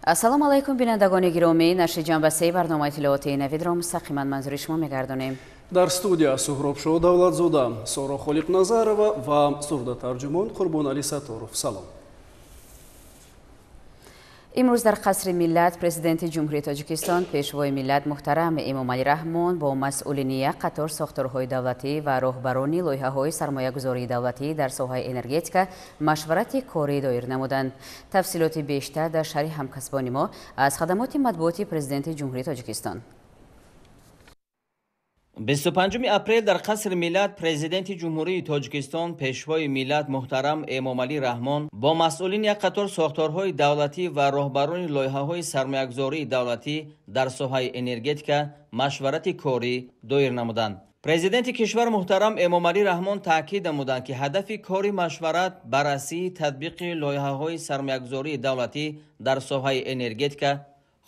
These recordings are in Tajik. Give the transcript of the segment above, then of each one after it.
Ассалому алайкум, бинандагони гиромӣ. Нашри ҷанбасеи барномаи иттилоотии Навидро мустақиман манзури шумо мегардонем. Дар студия Суҳробшо Давлатзода, Соро Холиқназарова ва сурдатарҷумон Қурбоналӣ Сатторов. Салом. Имрӯз дар Қасри Миллат Президенти Ҷумҳурии Тоҷикистон, Пешвои миллат муҳтарам Эмомалӣ Раҳмон бо масъулини як қатор сохторҳои давлатӣ ва роҳбарони лоиҳаҳои сармоягузории давлатӣ дар соҳаи энергетика машварати корӣ доир намуданд. Тафсилоти бештар дар шарҳи ҳамкасбони мо аз хадамоти матбуоти Президенти Ҷумҳурии Тоҷикистон. 25 апрел дар Қасри Миллат Президенти Ҷумҳурии Тоҷикистон, Пешвои миллат муҳтарам Эмомалӣ Раҳмон бо масъулини як қатор сохторҳои давлатӣ ва роҳбарони лоиҳаҳои сармоягузории давлатӣ дар соҳаи энергетика машварати корӣ доир намуданд. Президенти кишвар муҳтарам Эмомалӣ Раҳмон таъкид намуданд, ки ҳадафи кори машварат баррасии татбиқи лоиҳаҳои сармоягузории давлатӣ дар соҳаи энергетика,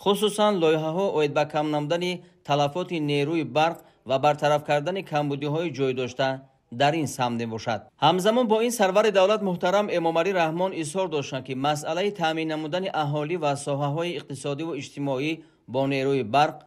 хусусан лоиҳаҳо оид ба кам намудани талафоти нерӯи барқ ва бартараф кардани камбудиҳои ҷой дошта дар ин самт мебошад. Ҳамзамон бо ин сарвари давлат муҳтарам Эмомалӣ Раҳмон изҳор доштанд, ки масъалаи таъмин намудани аҳолӣ ва соҳаҳои иқтисодиву иҷтимоӣ бо нерӯи барқ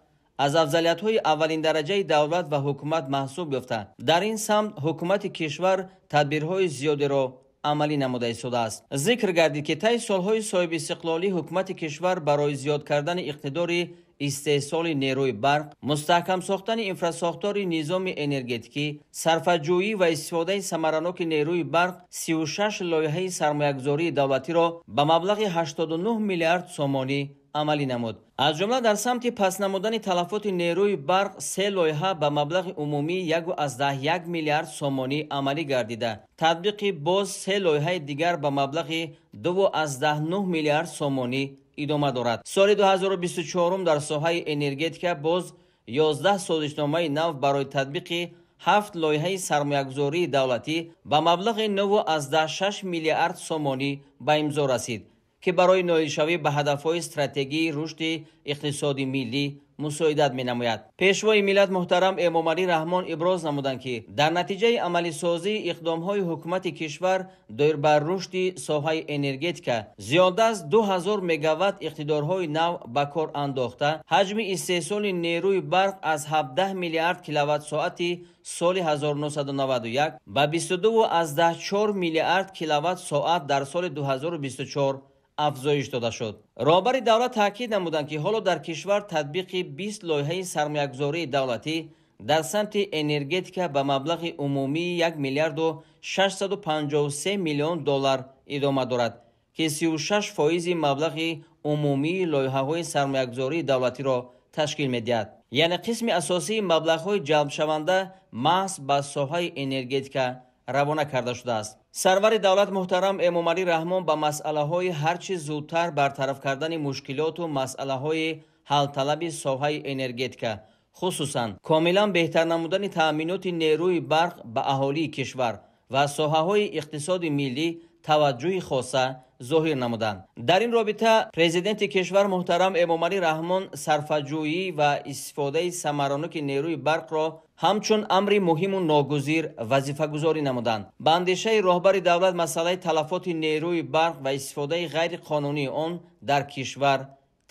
аз афзалиятҳои аввалиндараҷаи давлат ва ҳукумат маҳсуб ёфта, дар ин самт ҳукумати кишвар тадбирҳои зиёдеро амалӣ намуда истодааст. Зикр гардид, ки таи солҳои соҳибистиқлолӣ ҳукумати кишвар барои зиёд кардани иқтидори истеҳсоли нерӯи барқ, мустаҳкам сохтани инфрасохтори низоми энергетикӣ, сарфаҷӯӣ ва истифодаи самараноки нерӯи барқ 36 лоиҳаи сармоягузории давлатиро ба маблағи 89 миллиард сомонӣ амалӣ намуд. Аз ҷумла дар самти паст намудани талафоти нерӯи барқ се лоиҳа ба маблағи умумии 1,1 миллиард сомонӣ амалӣ гардида, татбиқи боз се лоиҳаи дигар ба маблағи 2,9 миллиард сомонӣ идома дорад. Соли 2024 дар соҳаи энергетика боз 11 созишномаи нав барои татбиқи 7 лоиҳаи сармоягузории давлатӣ ба маблағи 9,6 миллиард сомонӣ ба имзо расид, ки барои ноилшавӣ ба ҳадафҳои стратегии рушди иқтисоди миллӣ мусоидат менамояд. Пешвои миллат муҳтарам Эмомалӣ Раҳмон иброз намуданд, ки дар натиҷаи амалисозии иқдомҳои ҳукумати кишвар доир ба рушди соҳаи энергетика зиёда аз 2000 мегаватт иқтидорҳои нав ба кор андохта, ҳаҷми истеҳсоли нерӯи барқ аз 17 миллиард киловатт-соати соли 1991 ба 22,4 миллиард киловатт-соат дар соли 2024 афзоиш дода шуд. Роҳбари давлат таъкид намуданд, ки ҳоло дар кишвар татбиқи 20 лоиҳаи сармоягузории давлатӣ дар самти энергетика ба маблағи умумии 1 миллиарду 653 миллион доллар идома дорад, ки 36% маблағи умумии лоиҳаҳои сармоягузории давлатиро ташкил медиҳад. Яъне қисми асосии маблағҳои ҷалбшаванда маҳз ба соҳаи энергетика равона карда шудааст. Сарвари давлат муҳтарам Эмомалӣ Раҳмон ба масъалаҳои ҳар чӣ зудтар бартараф кардани мушкилоту масъалаҳои ҳалталаби соҳаи энергетика, хусусан комилан беҳтар намудани таъминоти нерӯи барқ ба аҳолии кишвар ва соҳаҳои иқтисоди миллӣ таваҷҷӯҳи хоса зоҳир намуданд. Дар ин робита Президенти кишвар муҳтарам Эмомалӣ Раҳмон сарфаҷӯӣ ва истифодаи самараноки нерӯи барқро ҳамчун амри муҳиму ногузир вазифагузорӣ намуданд. Ба андешаи роҳбари давлат масъалаи талафоти нерӯи барқ ва истифодаи ғайриқонунии он дар кишвар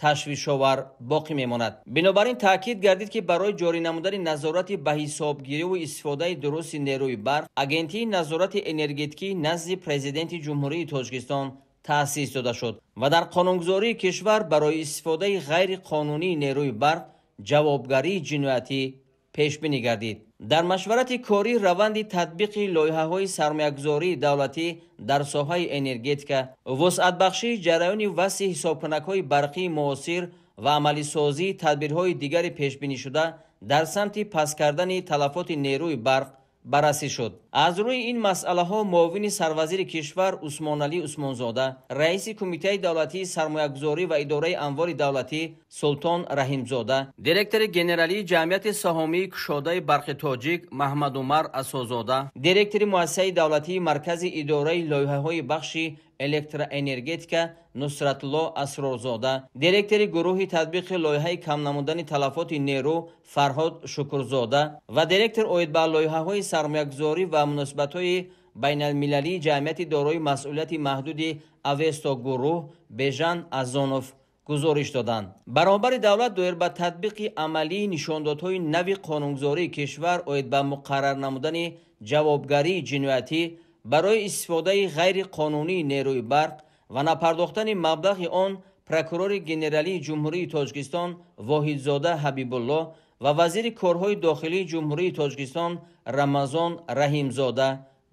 ташвишовар боқӣ мемонад. Бинобар ин таъкид гардид, ки барои ҷорӣ намудани назорати ба ҳисобгириву истифодаи дурусти нерӯи барқ Агентии назорати энергетикӣ назди Президенти Ҷумҳурии Тоҷикистон таъсис дода шуд ва дар қонунгузории кишвар барои истифодаи ғайриқонунии нерӯи барқ ҷавобгарии ҷиноятӣ пешбинӣ гардид. Дар машварати корӣ раванди татбиқи лоиҳаҳои сармоягузории давлатӣ дар соҳаи энергетика, вусъатбахшии ҷараёни васъи ҳисобкунакҳои барқии муосир ва амалисозии тадбирҳои дигари пешбинишуда дар самти паст кардани талафоти нерӯи барқ баррасӣ шуд. Аз рӯи ин масъалаҳо муовини сарвазири кишвар Усмоналӣ Усмонзода, раиси Кумитаи давлатии сармоягузорӣ ва идораи амволи давлатӣ Султон Раҳимзода, директори генералии ҷамъияти саҳомии кушодаи барқи тоҷик Маҳмадумар Асозода, директори муассисаи давлатии Маркази идораи лоиҳаҳои бахши электроэнергетика Нусратулло Асрорзода, директори гурӯҳи татбиқи лоиҳаи кам намудани талафоти нерӯ Фарҳод Шукурзода ва директор оид ба лоиҳаҳои сармоягузорӣ ва муносибатҳои байналмилалии ҷамъияти дорои масъулияти маҳдуди Авесто гурӯҳ Бежан Азонов Гузориш доданд. Баробари давлат доир ба татбиқи амалии нишондодҳои нави қонунгузории кишвар оид ба муқаррар намудани ҷавобгарии ҷиноятӣ барои истифодаи ғайриқонунии нерӯи барқ ва напардохтани маблағи он прокурори генералии Ҷумҳурии Тоҷикистон Воҳидзода Ҳабибулло ва вазири корҳои дохилии Ҷумҳурии Тоҷикистон Рамазон Раҳимзода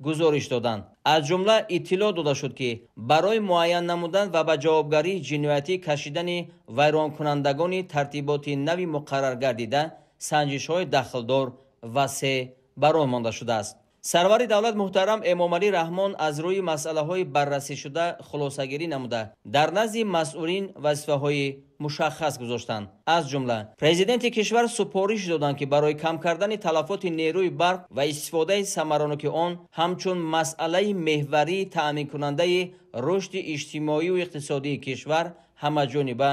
гузориш доданд. Аз ҷумла иттилоъ дода шуд, ки барои муайян намудан ва ба ҷавобгарии ҷиноятӣ кашидани вайронкунандагони тартиботи нави муқаррар гардида санҷишҳои дахлдор васеъ ба роҳ монда шудааст. Сарвари давлат муҳтарам Эмомалӣ Раҳмон аз рӯи масъалаҳои баррасӣшуда хулосагирӣ намуда дар назди масъулин вазифаҳои мушаххас гузоштанд. Аз ҷумла президенти кишвар супориш доданд, ки барои кам кардани талафоти нерӯи барқ ва истифодаи самараноки он ҳамчун масъалаи меҳварии таъминкунандаи рушди иҷтимоию иқтисодии кишвар ҳамаҷониба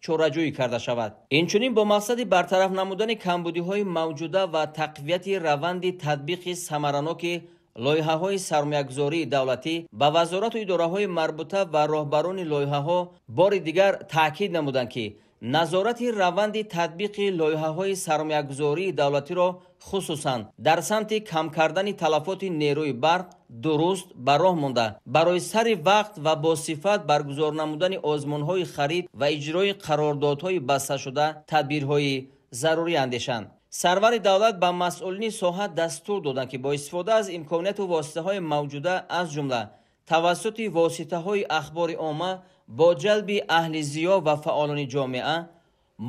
чораҷӯӣ карда шавад. Инчунин бо мақсади бартараф намудани камбудиҳои мавҷуда ва тақвияти раванди татбиқи самараноки лоиҳаҳои сармоягузории давлатӣ ба вазорату идораҳои марбута ва роҳбарони лоиҳаҳо бори дигар таъкид намуданд, ки назорати раванди татбиқи лоиҳаҳои сармоягузории давлатиро хусусан дар самти кам кардани талафоти нерӯи барқ дуруст ба роҳ монда, барои сари вақт ва бо сифат баргузор намудани озмунҳои харид ва иҷрои қарордодҳои басташуда тадбирҳои зарурӣ андешанд. Сарвари давлат ба масъулини соҳа дастур доданд, ки бо истифода аз имконияту воситаҳои мавҷуда, аз ҷумла тавассути воситаҳои ахбори омма бо ҷалби аҳли зиё ва фаъолони ҷомеа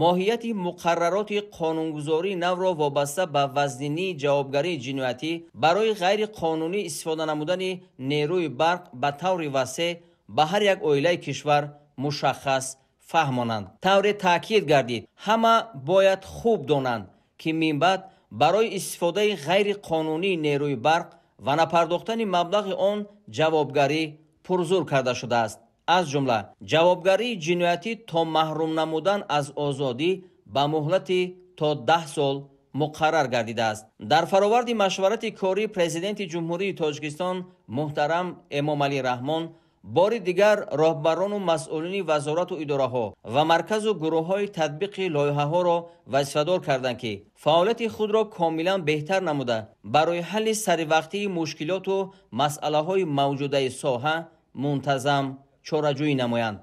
моҳияти муқаррароти қонунгузории навро вобаста ба вазнинии ҷавобгарии ҷиноятӣ барои ғайриқонунӣ истифода намудани нерӯи барқ ба таври васеъ ба ҳар як оилаи кишвар мушаххас фаҳмонанд. Тавре таъкид гардид, ҳама бояд хуб донанд, ки минбаъд барои истифодаи ғайриқонунии нерӯи барқ ва напардохтани маблағи он ҷавобгарӣ пурзур карда шудааст. Аз ҷумла ҷавобгарии ҷиноятӣ то маҳрум намудан аз озодӣ ба муҳлати то 10 сол муқаррар гардидааст. Дар фароварди машварати корӣ президенти Ҷумҳурии Тоҷикистон муҳтарам Эмомалӣ Раҳмон бори дигар роҳбарону масъулини вазорату идораҳо ва марказу гурӯҳҳои татбиқи лоиҳаҳоро вазифадор карданд, ки фаъолияти худро комилан беҳтар намуда барои ҳалли саривақтии мушкилоту масъалаҳои мавҷудаи соҳа мунтазам чораҷӯӣ намоянд.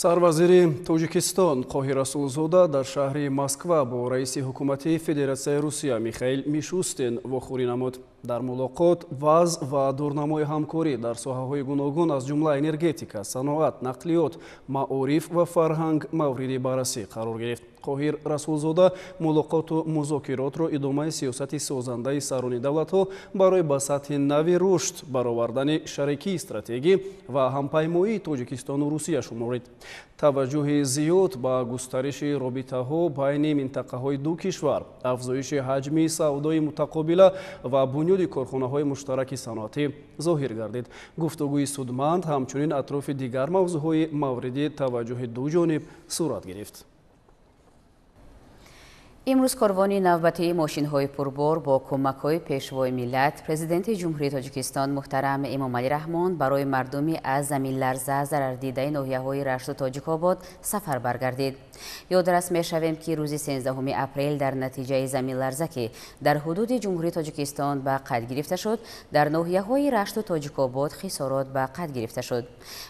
Сарвазири Тоҷикистон Қоҳир Расулзода дар шаҳри Москва бо раиси ҳукумати Федератсияи Русия Михаил Мишустин вохӯрӣ намуд. Дар мулоқот вазъ ва дурнамои ҳамкорӣ дар соҳаҳои гуногун аз ҷумла энергетика, саноат, нақлиёт, маориф ва фарҳанг мавриди баррасӣ қарор гирифт. Қоҳир Расулзода мулоқоту музокиротро идомаи сиёсати созандаи сарони давлатҳо барои ба сатҳи нави рушд баровардани шарикии стратегӣ ва ҳампаймоии Тоҷикистону Русия шуморид. Таваҷҷӯҳи зиёд ба густариши робитаҳо байни минтақаҳои ду кишвар, афзоиши ҳаҷми савдои мутақобила ва бунёди корхонаҳои муштараки саноатӣ зоҳир гардид. Гуфтугӯи судманд ҳамчунин атрофи дигар мавзӯъҳои мавриди таваҷҷӯҳи ду ҷониб сурат гирифт. Имрӯз корвони навбатии мошинҳои пурбор бо кӯмакҳои пешвои миллат, президенти Ҷумҳурии Тоҷикистон муҳтарам Эмомалӣ Раҳмон барои мардуми аз заминларза зарардидаи ноҳияҳои Рашту Тоҷикобод сафар баргардид. Ёдрас мешавем, ки рӯзи 13 апрел дар натиҷаи заминларза, ки дар ҳудуди Ҷумҳурии Тоҷикистон ба қайд гирифта шуд, дар ноҳияҳои Рашту Тоҷикобод хисорот ба қайд гирифта шуд.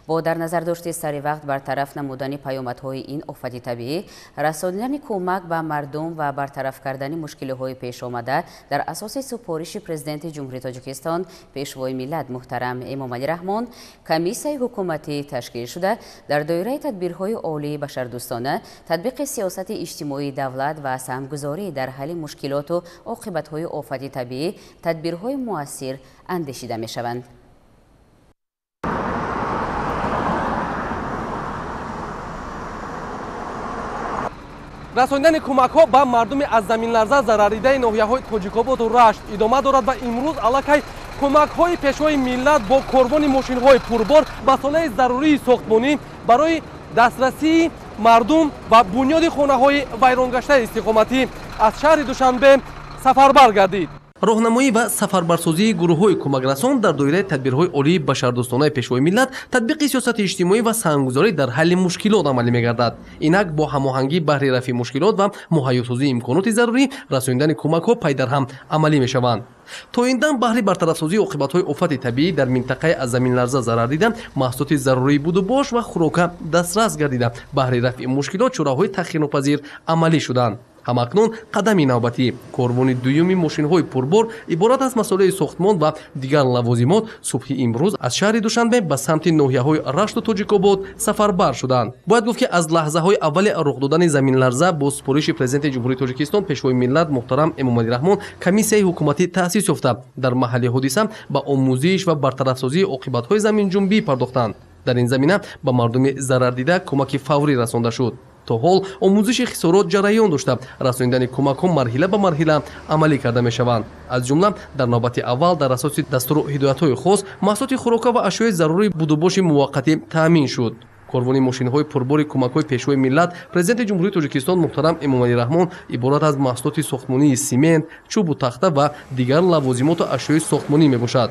Бо дар назардошти сари вақт бартараф намудани паёмадҳои ин офати табиӣ, расонидани кӯмак ба мардум ва бартараф кардани мушкилиҳои пешомада дар асоси супориши президенти Ҷумҳурии Тоҷикистон пешвои миллат муҳтарам Эмомалӣ Раҳмон комиссияи ҳукуматӣ ташкил шуда дар доираи тадбирҳои олии башардӯстона, татбиқи сиёсати иҷтимоии давлат ва саҳмгузорӣ дар ҳалли мушкилоту оқибатҳои офати табиӣ тадбирҳои муассир андешида мешаванд. Расонидани кӯмакҳо ба мардуми аз заминларза зарардидаи ноҳияҳои Тоҷикободу Рашт идома дорад ва имрӯз аллакай кӯмакҳои пешвои миллат бо корвони мошинҳои пурбор масолаи зарурии сохтмонӣ барои дастрасии мардум ва бунёди хонаҳои вайронгаштаи истиқоматӣ аз шаҳри Душанбе сафарбар гардид. Роҳнамоӣ ва сафарбарсозии гурӯҳҳои кӯмакрасон дар доираи тадбирҳои олии башардӯстонаи Пешвои миллат, татбиқи сиёсати иҷтимоӣ ва саҳмгузорӣ дар ҳалли мушкилот амалӣ мегардад. Инак бо ҳамоҳангӣ баҳри рафъи мушкилот ва муҳайёсозии имконоти зарурӣ расондани кӯмакҳо пайдарҳам амалӣ мешаванд. То ин дам баҳри бартарафсозии оқибатҳои офати табиӣ дар минтақаи аз заминларза зарар дида, маҳсулоти зарурии будубош ва хӯрока дастрас гардида, баҳри рафъи мушкилот чораҳои таъхирнопазир амалӣ шуданд. Ҳамакнун қадами навбатӣ корвони дуюми мошинҳои пурбор иборат аз масолеҳи сохтмон ва дигар лавозимот субҳи имрӯз аз шаҳри Душанбе ба самти ноҳияҳои Рашту Тоҷикобод сафарбар шуданд. Бояд гуфт, ки аз лаҳзаҳои аввали рух додани заминларза бо супориши Президенти Ҷумҳурии Тоҷикистон, Пешвои миллат муҳтарам Эмомалӣ Раҳмон комиссияи ҳукуматӣ таъсис ёфта, дар маҳалли ҳодиса ба омӯзиш ва бартарафсозии оқибатҳои заминҷунбӣ пардохтанд. Дар ин замина ба мардуми зарардида кӯмаки фаврӣ расонда шуд. То ҳол омӯзиши хисорот ҷараён дошта, расондани кӯмакҳо марҳила ба марҳила амалӣ карда мешаванд. Аз ҷумла дар навбати аввал дар асоси дастуру ҳидоятҳои хос маҳсулоти хӯрока ва ашёи зарурии будубоши муваққатӣ таъмин шуд. Корвони мошинҳои пурбори кӯмакҳои Пешвои миллат, Президенти Ҷумҳурии Тоҷикистон муҳтарам Эмомалӣ Раҳмон иборат аз маҳсулоти сохтмонии симент, чӯбу тахта ва дигар лавозимоту ашёи сохтмонӣ мебошад.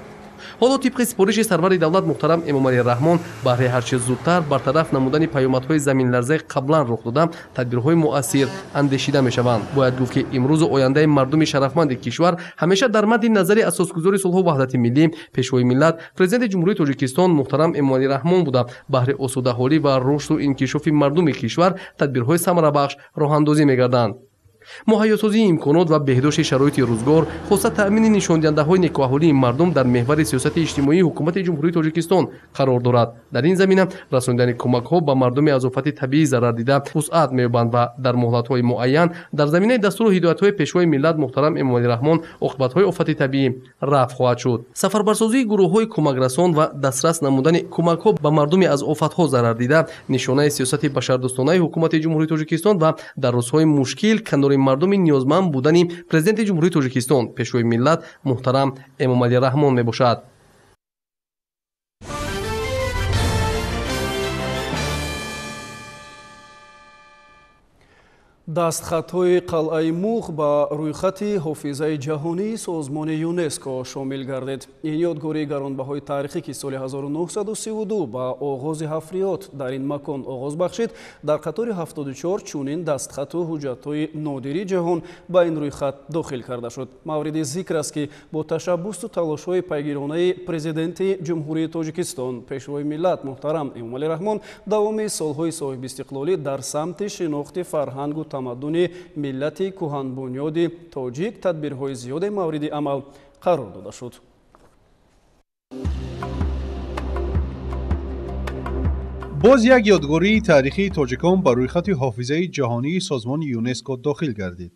Ҳоло тибқи супориши сарвари давлат муҳтарам Эмомалӣ Раҳмон баҳри ҳарчи зудтар бартараф намудани паёмадҳои заминларзаи қаблан рух дода, тадбирҳои муассир андешида мешаванд. Бояд гуфт, ки имрӯзу ояндаи мардуми шарафманди кишвар ҳамеша дар мадди назари асосгузори сулҳу ваҳдати миллӣ, Пешвои миллат, Президенти Ҷумҳурии Тоҷикистон муҳтарам Эмомалӣ Раҳмон буда, баҳри осудаҳолӣ ва рушду инкишофи мардуми кишвар тадбирҳои самарабахш роҳандозӣ мегарданд. Муҳайёсозии имконот ва беҳдошти шароити рӯзгор, хоса таъмини нишондиҳандаҳои некӯаҳолии мардум дар меҳвари сиёсати иҷтимоии Ҳукумати Ҷумҳурии Тоҷикистон қарор дорад. Дар ин замина расондани кӯмакҳо ба мардуми аз офати табиӣ зарардида вусъат меёбанд ва дар муҳлатҳои муайян дар заминаи дастуру ҳидоятҳои Пешвои миллат муҳтарам Эмомалӣ Раҳмон оқибатҳои офати табиӣ рафъ хоҳад шуд. Сафарбарсозии гурӯҳҳои кӯмакрасон ва дастрас намудани кӯмакҳо ба мардуми аз офатҳо зарардида нишонаи сиёсати башардӯстонаи Ҳукумати Ҷумҳурии Тоҷикистон ва дар рӯзҳои мушкил канори мардуми ниёзманд будани Президенти Ҷумҳурии Тоҷикистон, Пешвои миллат муҳтарам Эмомалӣ Раҳмон мебошад. Дастхатҳои қалъаи Муғ ба рӯйхати ҳофизаи ҷаҳонии созмони ЮНЕСКО шомил гардид. Ин ёдгории гаронбаҳои таърихӣ, ки соли 1932 ба оғози ҳафриёт дар ин макон оғоз бахшид, дар қатори 74 чунин дастхату ҳуҷҷатҳои нодири ҷаҳон ба ин рӯйхат дохил карда шуд. Мавриди зикр аст, ки бо ташаббусу талошҳои пайгиронаи Президенти Ҷумҳурии Тоҷикистон, Пешвои миллат муҳтарам Эмомалӣ Раҳмон давоми солҳои соҳибистиқлолӣ дар самти шинохти фарҳангу тамаддуни миллати кӯҳанбунёди тоҷик тадбирҳои зиёде мавриди амал қарор дода шуд. Боз як ёдгории таърихии тоҷикон ба рӯйхати ҳофизаи ҷаҳонии созмони ЮНЕСКО дохил гардид.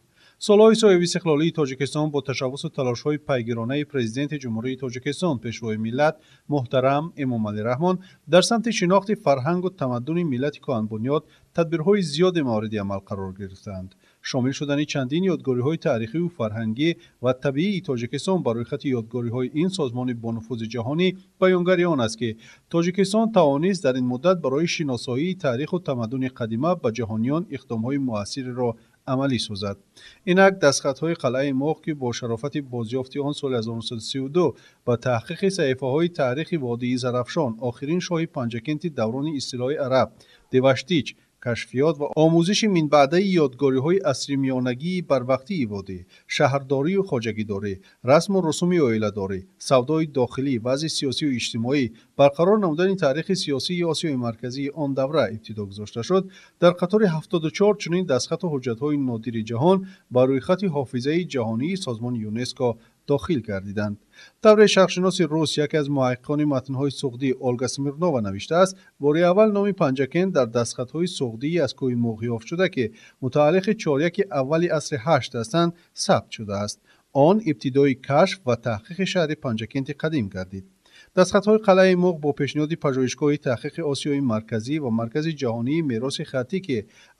Солҳои соҳибистиқлолии Тоҷикистон бо ташаббусу талошҳои пайгиронаи Президенти Ҷумҳурии Тоҷикистон, Пешвои миллат муҳтарам Эмомалӣ Раҳмон дар самти шинохти фарҳангу тамаддуни миллати кӯҳанбунёд тадбирҳои зиёде мавриди амал қарор гирифтаанд. Шомил шудани чандин ёдгориҳои таърихию фарҳангӣ ва табиии Тоҷикистон ба рӯйхати ёдгориҳои ин созмони бонуфузи ҷаҳонӣ баёнгари он аст, ки Тоҷикистон тавонист дар ин муддат барои шиносоии таъриху тамаддуни қадима ба ҷаҳониён иқдомҳои муассиреро амалӣ созад. Инак дастхатҳои қалъаи Муғ, ки бо шарофати бозёфти он соли 1932 ба таҳқиқи саҳифаҳои таърихи водии Зарафшон, охирин шоҳи Панҷакенти даврони истилои араб, Деваштич, кашфиёт ва омӯзиши минбаъдаи ёдгориҳои асримиёнагии барвақтии водӣ, шаҳрдорию хоҷагидорӣ, расму русуми оиладорӣ, савдои дохилӣ, вазъи сиёсию иҷтимоӣ, барқарор намудани таърихи сиёсии Осиёи Марказии он давра ибтидо гузошта шуд, дар қатори 74 чунин дастхату ҳуҷҷатҳои нодири ҷаҳон ба рӯйхати ҳофизаи ҷаҳонии созмони ЮНЕСКО дохил гардиданд. Тавре шарқшиноси рус, яке аз муҳаққиқони матнҳои суғдӣ Олга Смирнова навиштааст, бори аввал номи Панҷакент дар дастхатҳои суғдии аз кӯҳи Муғ ёфт шуда, ки мутааллиқи чоряки аввали асри ҳашт ҳастанд, сабт шудааст. Он ибтидои кашф ва таҳқиқи шаҳри Панҷакенти қадим гардид. Дастхатҳои қалъаи Муғ бо пешниҳоди пажӯҳишгоҳи таҳқиқи Осиёи Марказӣ ва Маркази ҷаҳонии мероси хаттӣ, ки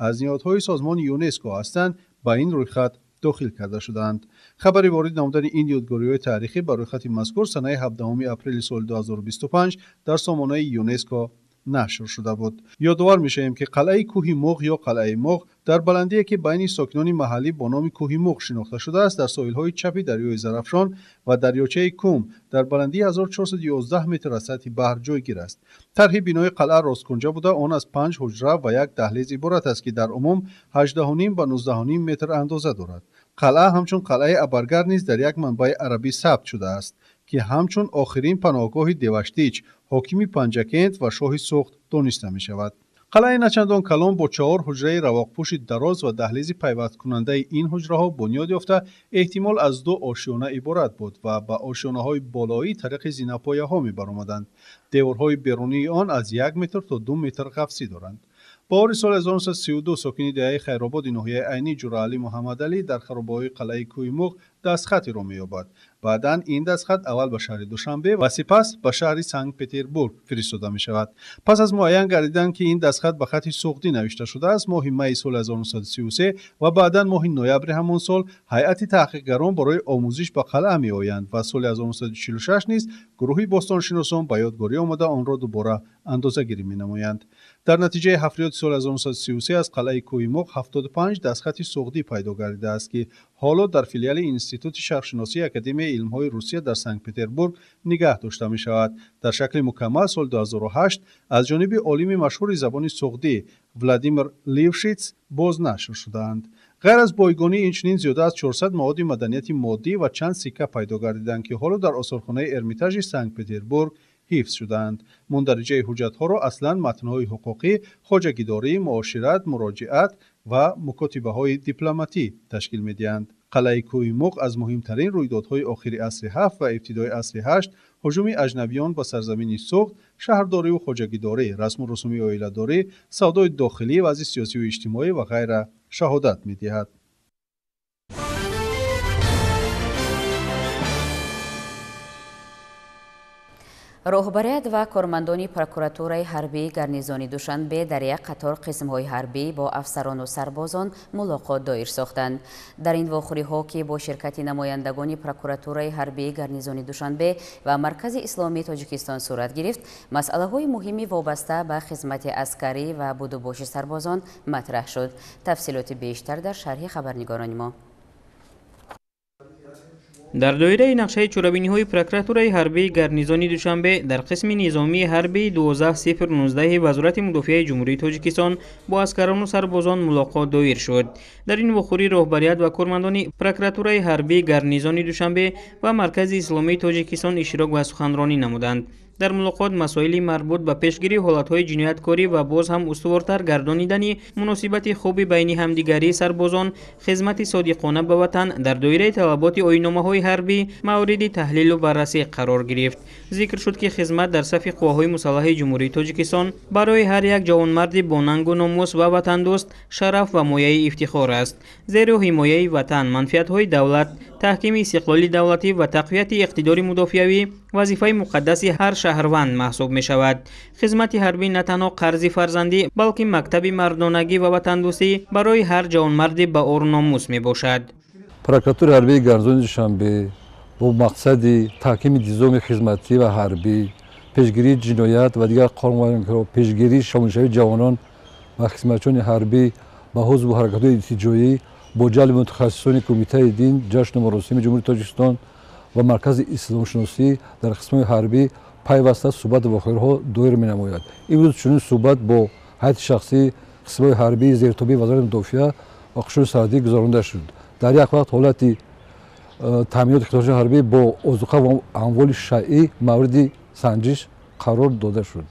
аз ниҳодҳои созмони ЮНЕСКО ҳастанд, ба ин рӯйхат дохил карда шудаанд. Хабари ворид намудани ин ёдгориҳои таърихӣ ба рӯйхати мазкур санаи 17 апрели соли 2025 дар сомонаи ЮНЕСКО нашр шуда буд. Ёдовар мешавем, ки қалъаи кӯҳи Муғ ё қалъаи Муғ дар баландие, ки байни сокинони маҳаллӣ бо номи кӯҳи Муғ шинохта шудааст, дар соҳилҳои чапи дарёи Зарафшон ва дарёчаи Кум дар баландии 1411 метр аз сатҳи баҳр ҷойгир аст. Тарҳи бинои қалъа росткунҷа буда, он аз 5 ҳуҷра ва як даҳлез иборат аст, ки дар умум 18,5 ба 19,5 метр андоза дорад. Қалъа ҳамчун қалъаи Абаргар низ дар як манбаи арабӣ сабт шудааст, ки ҳамчун охирин паноҳгоҳи Деваштич, ҳокими Панҷакент ва шоҳи Суғд дониста мешавад. Қалъаи начандон калон бо 4 ҳуҷраи равоқпӯши дароз ва даҳлези пайвасткунандаи ин ҳуҷраҳо бунёд ёфта, эҳтимол аз 2 ошёна иборат буд ва ба ошёнаҳои болоӣ тариқи зинапояҳо мебаромаданд. Деворҳои берунии он аз 1 метр то 2 метр ғафсӣ доранд. Баҳори соли 1932 сокини деҳаи Хайрободи ноҳияи Айнӣ Ҷураалӣ Муҳаммадалӣ дар харобаҳои қалъаи кӯҳи Муғ дастхатеро меёбад. Баъдан ин дастхат аввал ба шаҳри Душанбе ва сипас ба шаҳри Санкт-Петербург фиристода мешавад. Пас аз муайян гардидан, ки ин дастхат ба хати суғдӣ навишта шудааст, моҳи майи соли 1933 ва баъдан моҳи ноябри ҳамон сол ҳайати таҳқиқгарон барои омӯзиш ба қалъа меоянд ва соли 1946 низ гурӯҳи бостоншиносон ба ёдгорӣ омада онро дубора андозагирӣ менамоянд. Дар натиҷаи ҳафриёти соли 1933 аз қалъаи кӯҳи Муғ 75 дастхати суғдӣ пайдо гардидааст, ки ҳоло дар филиали Институти шарқшиносии Академияи илмҳои Русия дар Санкт-Петербург нигаҳ дошта мешавад. Дар шакли мукаммал соли 2008 аз ҷониби олими машҳури забони суғдӣ Владимир Лившиц бознашр шудаанд. Ғайр аз бойгонӣ инчунин зиёда аз 400 маводи маданияти моддӣ ва чанд сикка пайдо гардиданд, ки ҳоло дар осорхонаи Эрмитажи Санкт-Петербург ҳифз шудаанд. Мундариҷаи ҳуҷҷатҳоро аслан матнҳои ҳуқуқӣ, хоҷагидорӣ, муошират, муроҷиат ва мукотибаҳои дипломатӣ ташкил медиҳанд. Қалъаи кӯҳи Муғ аз муҳимтарин рӯйдодҳои охири асри 7 ва ибтидои асри 8, ҳуҷуми аҷнабиён ба сарзамини Суғд, шаҳрдориву хоҷагидорӣ, расму русуми оиладорӣ, савдои дохилӣ, вазъи сиёсиву иҷтимоӣ ва ғайра шаҳодат медиҳад. Роҳбарият ва кормандони прокуратураи ҳарбии гарнизони Душанбе дар як қатор қисмҳои ҳарбӣ бо афсарону сарбозон мулоқот доир сохтанд. Дар ин вохӯриҳо, ки бо ширкати намояндагони прокуратураи ҳарбии гарнизони Душанбе ва Маркази исломии Тоҷикистон сурат гирифт, масъалаҳои муҳими вобаста ба хизмати аскарӣ ва будубоши сарбозон матраҳ шуд. Тафсилоти бештар дар шарҳи хабарнигорони мо. Дар доираи нақшаи чорабиниҳои прокуратураи ҳарбии гарнизони Душанбе дар қисми низомии ҳарбии 12019 Вазорати мудофиаи Ҷумҳурии Тоҷикистон бо аскарону сарбозон мулоқот доир шуд. Дар ин вохӯрӣ роҳбарият ва кормандони прокуратураи ҳарбии гарнизони Душанбе ва Маркази исломии Тоҷикистон иштирок ва суханронӣ намуданд. Дар мулоқот масоили марбут ба пешгирии ҳолатҳои ҷинояткорӣ ва боз ҳам устувортар гардонидани муносибати хуби байни ҳамдигарии сарбозон, хизмати содиқона ба ватан дар доираи талаботи оинномаҳои ҳарбӣ мавриди таҳлилу баррасӣ қарор гирифт. Зикр шуд, ки хизмат дар сафи қувваҳои мусаллаҳи Ҷумҳурии Тоҷикистон барои ҳар як ҷавонмарди бонангу номус ва ватандӯст шараф ва мояи ифтихор аст. Зеро ҳимояи ватан, манфиатҳои давлат, таҳкими истиқлоли давлатӣ ва тақвияти иқтидори мудофиавӣ вазифаи муқаддаси ҳар шаҳрванд маҳсуб мешавад. Хизмати ҳарбӣ на танҳо қарзи фарзандӣ, балки мактаби мардонагӣ ва ватандӯстӣ барои ҳар ҷавонмарди ба ору номус мебошад. Прокуратураи ҳарбии гарнизони Душанбе бо мақсади таҳкими низоми хизматӣ ва ҳарбӣ, пешгирии ҷиноят ва дигар қонунвайронкиҳо, пешгирии шомилшавии ҷавонон ва хизматчиёни ҳарбӣ ба ҳизбу ҳаракатҳои иртиҷоӣ бо ҷалби мутахассисони Кумитаи дин, ҷашну маросими Ҷумҳурии Тоҷикистон ва Маркази исломшиносӣ дар қисмҳои ҳарбӣ пайваста суҳбату вохӯриҳо доир менамояд. Имрӯз чунин суҳбат бо ҳайати шахсии қисмҳои ҳарбии зертобии Вазорати мудофиа ва қушуни сарҳадӣ гузаронида шуд. Дар як вақт ҳолати таъминоти хизматчиёни ҳарбӣ бо озуқа ва амволи шайъӣ мавриди санҷиш қарор дода шуд.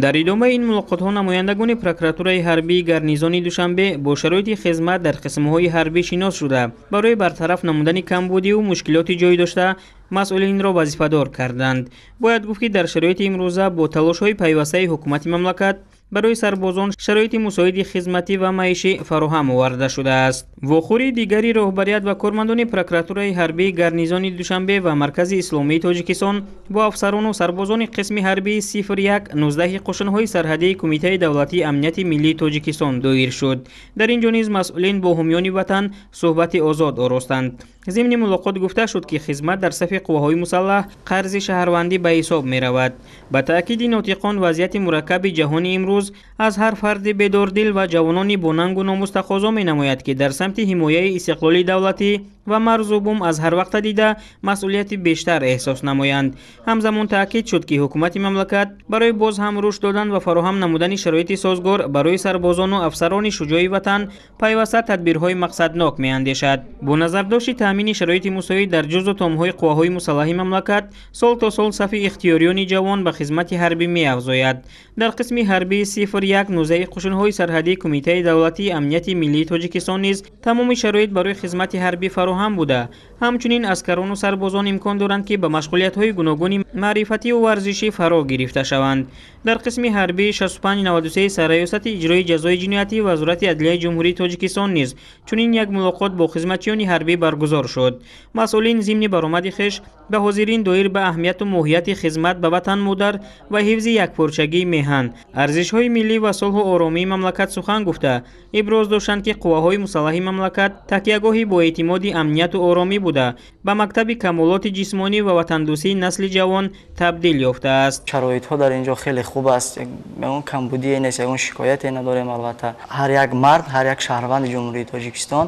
Дар идомаи ин мулоқотҳо намояндагони прокуратураи ҳарбии гарнизони Душанбе бо шароити хизмат дар қисмҳои ҳарбӣ шинос шуда, барои бартараф намудани камбудиву мушкилоти ҷой дошта масъулинро вазифадор карданд. Бояд гуфт, ки дар шароити имрӯза бо талошҳои пайвастаи ҳукумати мамлакат барои сарбозон шароити мусоиди хизматӣ ва маишӣ фароҳам оварда шудааст. Вохӯрии дигари роҳбарият ва кормандони прокуратураи ҳарбии гарнизони Душанбе ва Маркази исломии Тоҷикистон бо афсарону сарбозони қисми ҳарбии 0119 қушунҳои сарҳадии Кумитаи давлатии амнияти миллии Тоҷикистон доир шуд. Дар ин ҷо низ масъулин бо ҳомиёни ватан суҳбати озод оростанд. Зимни мулоқот гуфта шуд, ки хизмат дар сафи қувваҳои мусаллаҳ қарзи шаҳрвандӣ ба ҳисоб меравад. Ба таъкиди нотиқон, вазъияти мураккаби ҷаҳони имрӯз аз ҳар фарди бедордил ва ҷавонони бонангу номус тақозо менамояд, ки дар самти ҳимояи истиқлоли давлатӣ ва марзу бум аз ҳар вақта дида масъулияти бештар эҳсос намоянд. Ҳамзамон таъкид шуд, ки ҳукумати мамлакат барои боз ҳам рушд додан ва фароҳам намудани шароити созгор барои сарбозону афсарони шуҷои ватан пайваста тадбирҳои мақсаднок меандешад. Бо назардошти таъмини шароити мусоид дар ҷузу томҳои қувваҳои мусаллаҳи мамлакат, сол то сол сафи ихтиёриёни ҷавон ба хизмати ҳарбӣ меафзояд. Дар қисми ҳарбии 01 19 қушунҳои сарҳадии Кумитаи давлатии амнияти миллии Тоҷикистон низ тамоми шароит барои хизмати ҳарбӣ фароҳам буда, ҳамчунин аскарону сарбозон имкон доранд, ки ба машғулиятҳои гуногуни маърифативу варзишӣ фаро гирифта шаванд. Дар қисми ҳарбии 6593 Сарраёсати иҷрои ҷазои ҷиноятӣ Вазорати адлияи Ҷумҳурии Тоҷикистон низ чунин як мулоқот бо хизматчиёни ҳарбӣ баргузор шуд. Масъулин зимни баромади хеш ба ҳозирин доир ба аҳамияту моҳияти хизмат ба ватан модар ва ҳифзи якпорчагии меҳан, арзишҳои миллӣ ва сулҳу оромии мамлакат сухан гуфта, иброз доштанд, ки қувваҳои мусаллаҳи мамлакат такягоҳи боэътимоди амнияту оромӣ буда, ба мактаби камолоти ҷисмонӣ ва ватандӯстии насли ҷавон табдил ёфтааст. Шароитҳо дар ин ҷо хеле хуб аст, ягон камбудие нест, ягон шикояте надорем. Албатта, ҳар як мард, ҳар як шаҳрванди Ҷумҳурии Тоҷикистон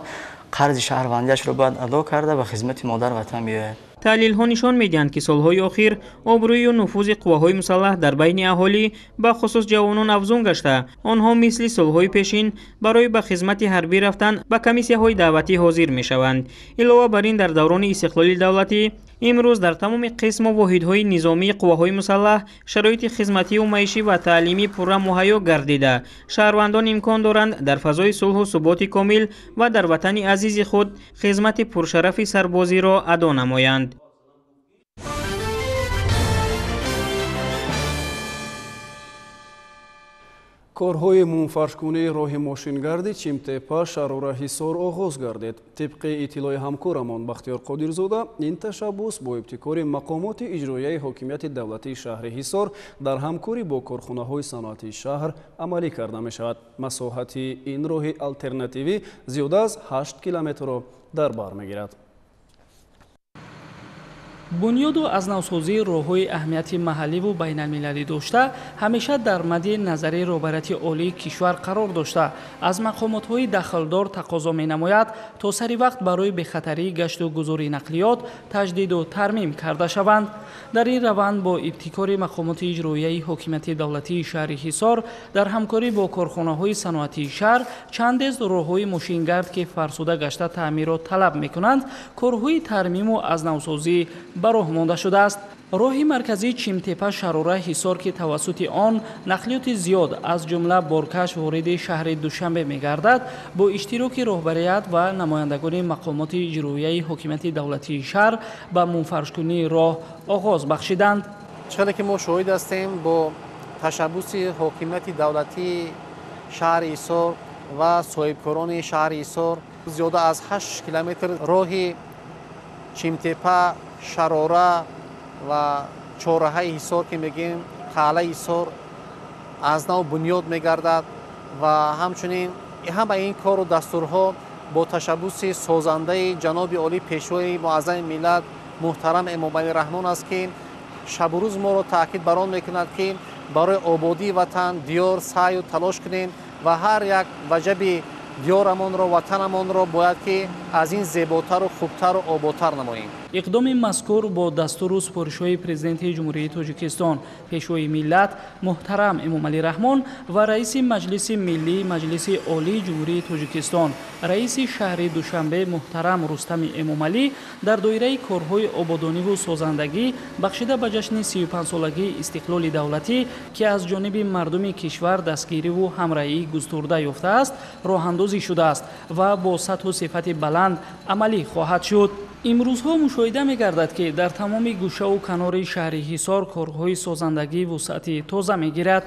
қарзи шаҳрвандиашро бояд адо карда, ба хизмати модар ватан биёяд. Таҳлилҳо нишон медиҳанд, ки солҳои охир обрӯю нуфузи қувваҳои мусаллаҳ дар байни аҳолӣ, ба хусус ҷавонон, афзун гашта, онҳо мисли солҳои пешин барои ба хизмати ҳарбӣ рафтан ба комиссияҳои даъватӣ ҳозир мешаванд. Илова бар ин, дар даврони истиқлоли давлатӣ имрӯз дар тамоми қисму воҳидҳои низомии қувваҳои мусаллаҳ шароити хизмативу маишӣ ва таълимӣ пурра муҳайё гардида, шаҳрвандон имкон доранд дар фазои сулҳу суботи комил ва дар ватани азизи худ хизмати пуршарафи сарбозиро адо намоянд. Корҳои мумфаршкунии роҳи мошингарди Чимтепа Шарора Ҳисор оғоз гардид. Тибқи иттилои ҳамкорамон Бахтиёр Қодирзода, ин ташаббус бо ибтикори мақомоти иҷроияи ҳокимияти давлатии шаҳри Ҳисор дар ҳамкорӣ бо корхонаҳои саноатии шаҳр амалӣ карда мешавад. Масоҳати ин роҳи алтернативӣ зиёда аз 8 километрро дар бар мегирад. Бунёду аз навсозии роҳҳои аҳамияти маҳалливу байналмилалӣ дошта ҳамеша дар мадди назари роҳбарияти олии кишвар қарор дошта, аз мақомотҳои дахлдор тақозо менамояд, то сари вақт барои бехатарии гашту гузори нақлиёт таҷдиду тармим карда шаванд. Дар ин раванд бо ибтикори мақомоти иҷроияи ҳокимияти давлатии шаҳри Ҳисор дар ҳамкорӣ бо корхонаҳои саноатии шаҳр чандез роҳҳои мошингард, ки фарсуда гашта таъмирро талаб мекунанд, корҳои тармиму аз навсозӣ ба роҳ монда шудааст. Роҳи марказии Чимтепа Шарора Ҳисор, ки тавассути он нақлиёти зиёд, аз ҷумла боркаш, вориди шаҳри Душанбе мегардад, бо иштироки роҳбарият ва намояндагони мақомоти иҷроияи ҳокимияти давлатии шаҳр ба мунфаршкунии роҳ оғоз бахшиданд. Чӣ ки мо шоҳид ҳастем, бо ташаббуси ҳокимияти давлатии шаҳри Ҳисор ва соҳибкорони шаҳри Ҳисор зиёда аз 8 километр роҳи Чимтепа Шарора ва чорраҳаи Ҳисор, ки мегӯем қалъаи Ҳисор, аз нав бунёд мегардад. Ва ҳамчунин ҳамаи ин кору дастурҳо бо ташаббуси созандаи ҷаноби олӣ, пешвои муаззами миллат муҳтарам Эмомалӣ Раҳмон аст, ки шабу рӯз моро таъкид бар он мекунад, ки барои ободии ватан, диёр саъю талош кунем ва ҳар як ваҷаби диёрамонро, ватанамонро бояд ки аз ин зеботару хубтару оботар намоем. Иқдоми мазкур бо дастуру супоришҳои Президенти Ҷумҳурии Тоҷикистон, пешвои миллат муҳтарам Эмомалӣ Раҳмон ва раиси Маҷлиси Миллии Маҷлиси Олии Ҷумҳурии Тоҷикистон, раиси шаҳри Душанбе муҳтарам Рустами Эмомалӣ дар доираи корҳои ободониву созандагӣ бахшида ба ҷашни 35-солагии истиқлоли давлатӣ, ки аз ҷониби мардуми кишвар дастгириву ҳамраҳии густурда ёфтааст, роҳандозӣ шудааст ва бо сатҳу сифати баланд амалӣ хоҳад шуд. Имрӯзҳо мушоҳида мегардад, ки дар тамоми гӯшаву канори шаҳри Ҳисор корҳои созандагӣ вусъати тоза мегирад.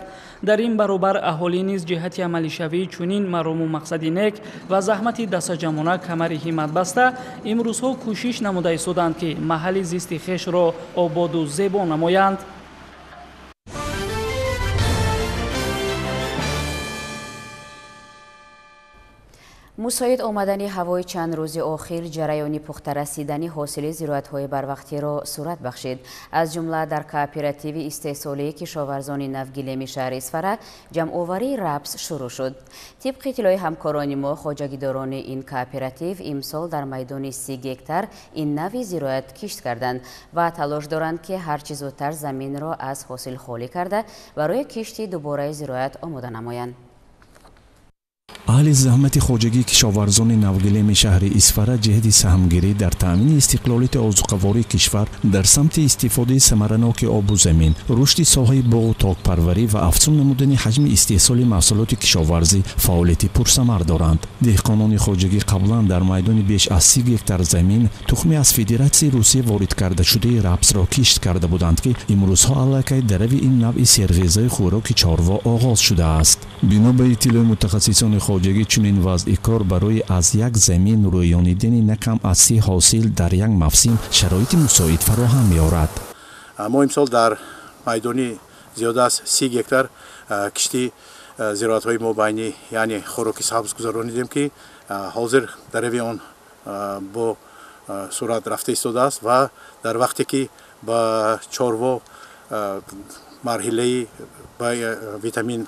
Дар ин баробар аҳолӣ низ ҷиҳати амалишавии чунин марому мақсади нек ва заҳмати дастаҷамона камари ҳиммат баста, имрӯзҳо кӯшиш намуда истоданд, ки маҳалли зисти хешро ободу зебо намоянд. Мусоид омадани ҳавои чанд рӯзи охир ҷараёни пухта расидани ҳосили зироатҳои барвақтиро сурат бахшид. Аз ҷумла дар кооперативи истеҳсолии кишоварзони навгилеми шаҳри Исфара ҷамъоварии рапс шурӯъ шуд. Тибқи иттилои ҳамкорони мо, хоҷагидорони ин кооператив имсол дар майдони 30 гектар ин нави зироат кишт карданд ва талош доранд, ки ҳарчи зудтар заминро аз ҳосил холӣ карда барои кишти дубораи зироат омода намоянд. Аҳли заҳмати хоҷагии кишоварзони навгилеми шаҳри Исфара ҷиҳати саҳмгирӣ дар таъмини истиқлолияти озуқавории кишвар дар самти истифодаи самараноки обу замин, рушди соҳаи боғу токпарварӣ ва афзун намудани ҳаҷми истеҳсоли маҳсулоти кишоварзӣ фаъолияти пурсамар доранд. Деҳқонони хоҷагӣ қаблан дар майдони беш аз 30 гектар замин тухми аз Федератсияи Русия ворид кардашудаи рапсро кишт карда буданд, ки имрӯзҳо аллакай дарави ин навъи серғизои хӯроки чорво оғоз шудааст. Бино ба иттилои мутахассисони хоҷагӣ, чунин вазъи кор барои аз як замин рӯёнидани на кам аз 30 ҳосил дар як мавсим шароити мусоид фароҳам меорад. Мо имсол дар майдони зиёда аз 30 гектар кишти зироатҳои мобайнӣ, яъне хӯроки сабз гузаронидем, ки ҳозир дарави он бо суръат рафта истодааст ва дар вақте ки ба чорво марҳилаи ба витамин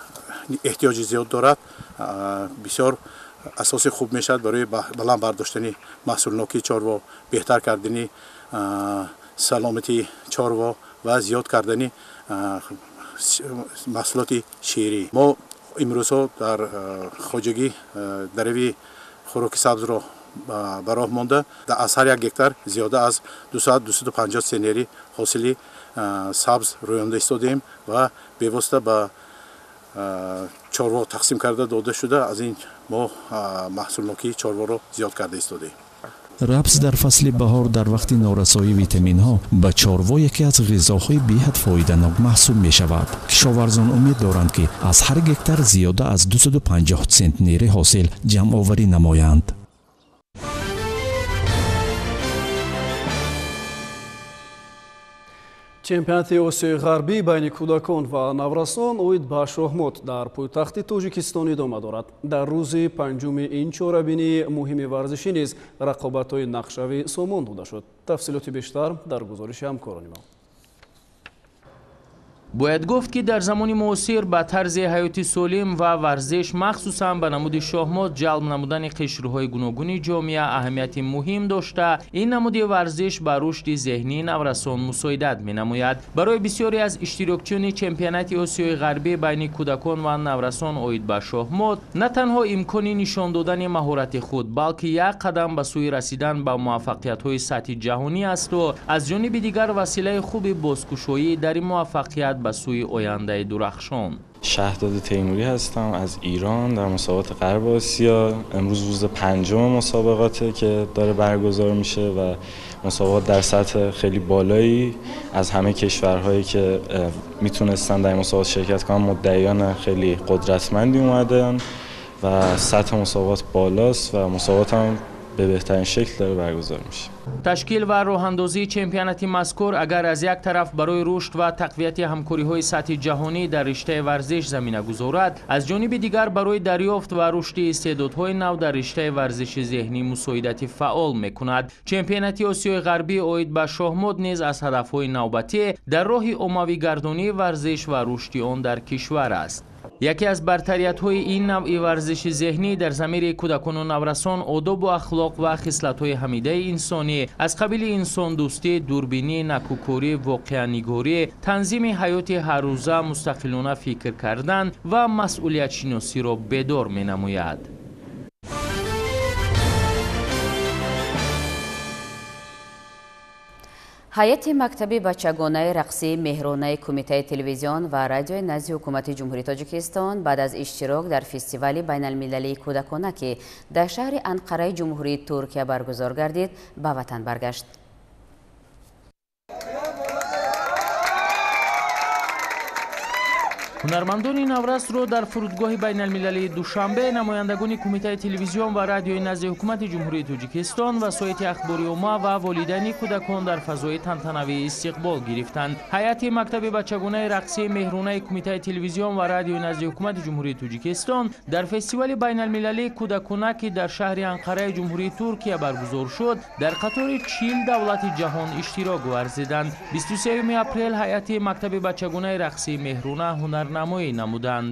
эҳтиёҷи зиёд дорад, бисёр асоси хуб мешавад барои баланд бардоштани маҳсулнокии чорво, беҳтар кардани саломатии чорво ва зиёд кардани маҳсулоти ширӣ. Мо имрӯзҳо дар хоҷагӣ дарави хӯроки сабзро ба роҳ монда, аз ҳар як гектар зиёда аз 200-250 центнери ҳосили сабз рӯёнда истодаем ва бевосита ба чорво тақсим карда дода шуда, аз ин мо маҳсулнокии чорворо зиёд карда истодаем. Рапс дар фасли баҳор дар вақти норасоии витаминҳо ба чорво яке аз ғизоҳои беҳад фоиданок маҳсуб мешавад. Кишоварзон умед доранд, ки аз ҳар гектар зиёда аз 250 центнери ҳосил ҷамъоварӣ намоянд. Чемпионати Осиёи Ғарбӣ байни кӯдакон ва наврасон оид ба шоҳмот дар пойтахти Тоҷикистон идома дорад. Дар рӯзи панҷуми ин чорабинии муҳими варзишӣ низ рақобатҳои нақшавӣ сомон дода шуд. Тафсилоти бештар дар гузориши ҳамкорони мо. Бояд гуфт, ки дар замони муосир ба тарзи ҳаёти солим ва варзиш, махсусан ба намуди шоҳмот ҷалб намудани қишрҳои гуногуни ҷомеа аҳамияти муҳим дошта, ин намуди варзиш ба рушди зеҳнии наврасон мусоидат менамояд. Барои бисёре аз иштирокчиёни чемпионати Осиёи Ғарбӣ байни кӯдакон ва наврасон оид ба шоҳмот на танҳо имкони нишон додани маҳорати худ, балки як қадам ба сӯи расидан ба муваффақиятҳои сатҳи ҷаҳонӣ асту аз ҷониби дигар василаи хуби бозкушоӣ дар муваффақият ба сӯи ояндаи дурахшон. شهرداد تیموری هستم از ایران در مسابقات غرب آسیا. امروز روز پنجم مسابقاته که داره برگزار میشه و مسابقات در سطح خیلی بالایی از همه کشورهایی که میتونستن در مسابقات شرکت کنن مدعیان خیلی قدرتمندی اومدن و سطح مسابقات بالاست و مسابقات هم به بهترین شکل داره برگزار میشه. تشکیل و روح‌اندازی چمپیوناتی مذکور اگر از یک طرف برای رشد و تقویت همکاری‌های سطح جهانی در رشته ورزش زمینه گذارد، از جانب دیگر برای دریافت و رشد استعدادهای نو در رشته ورزش ذهنی مساعدت فعال میکند. چمپیوناتی آسیای غربی عاید به شاهمات نیز از هدف‌های نوبتی در راه عمومی گردانی ورزش و رشد آن در کشور است. یکی از برتریت‌های این نوع ورزش ذهنی در ضمیر کودکان و نورسان آداب و اخلاق و خصلت‌های حمیده انسانی از قبیل انسان دوستی، دوربینی، نکوکاری، واقعه‌نگاری، تنظیم حیات هر روزه، مستقلانه فکر کردن و مسئولیت شناسی را بیدار می‌نماید. ҳайати мактаби бачагонаи рақсии меҳронаи кумитаи телевизион ва радиои назди ҳукумати Ҷумҳурии Тоҷикистон баъд аз иштирок дар фестивали байналмилалии кӯдакона, ки дар шаҳри Анқараи Ҷумҳурии Туркия баргузор гардид, ба ватан баргашт. Ҳунармандони наврасро дар фурудгоҳи байналмилалии Душанбе намояндагони Кумитаи телевизион ва радиои назди Ҳукумати Ҷумҳурии Тоҷикистон, васоити ахбори омма ва волидайни кӯдакон дар фазои тантанавӣ истиқбол гирифтанд. Ҳайати мактаби бачагонаи рақсии Меҳрунаи Кумитаи телевизион ва радиои назди Ҳукумати Ҷумҳурии Тоҷикистон дар фестивали байналмилалии кӯдакона, ки дар шаҳри Анқараи Ҷумҳурии Туркия баргузор шуд, дар қатори 40 давлати ҷаҳон иштирок варзиданд. 23 апрел ҳайати мактаби бачагонаи рақсии Меҳруна ҳунарнамоӣ намуданд.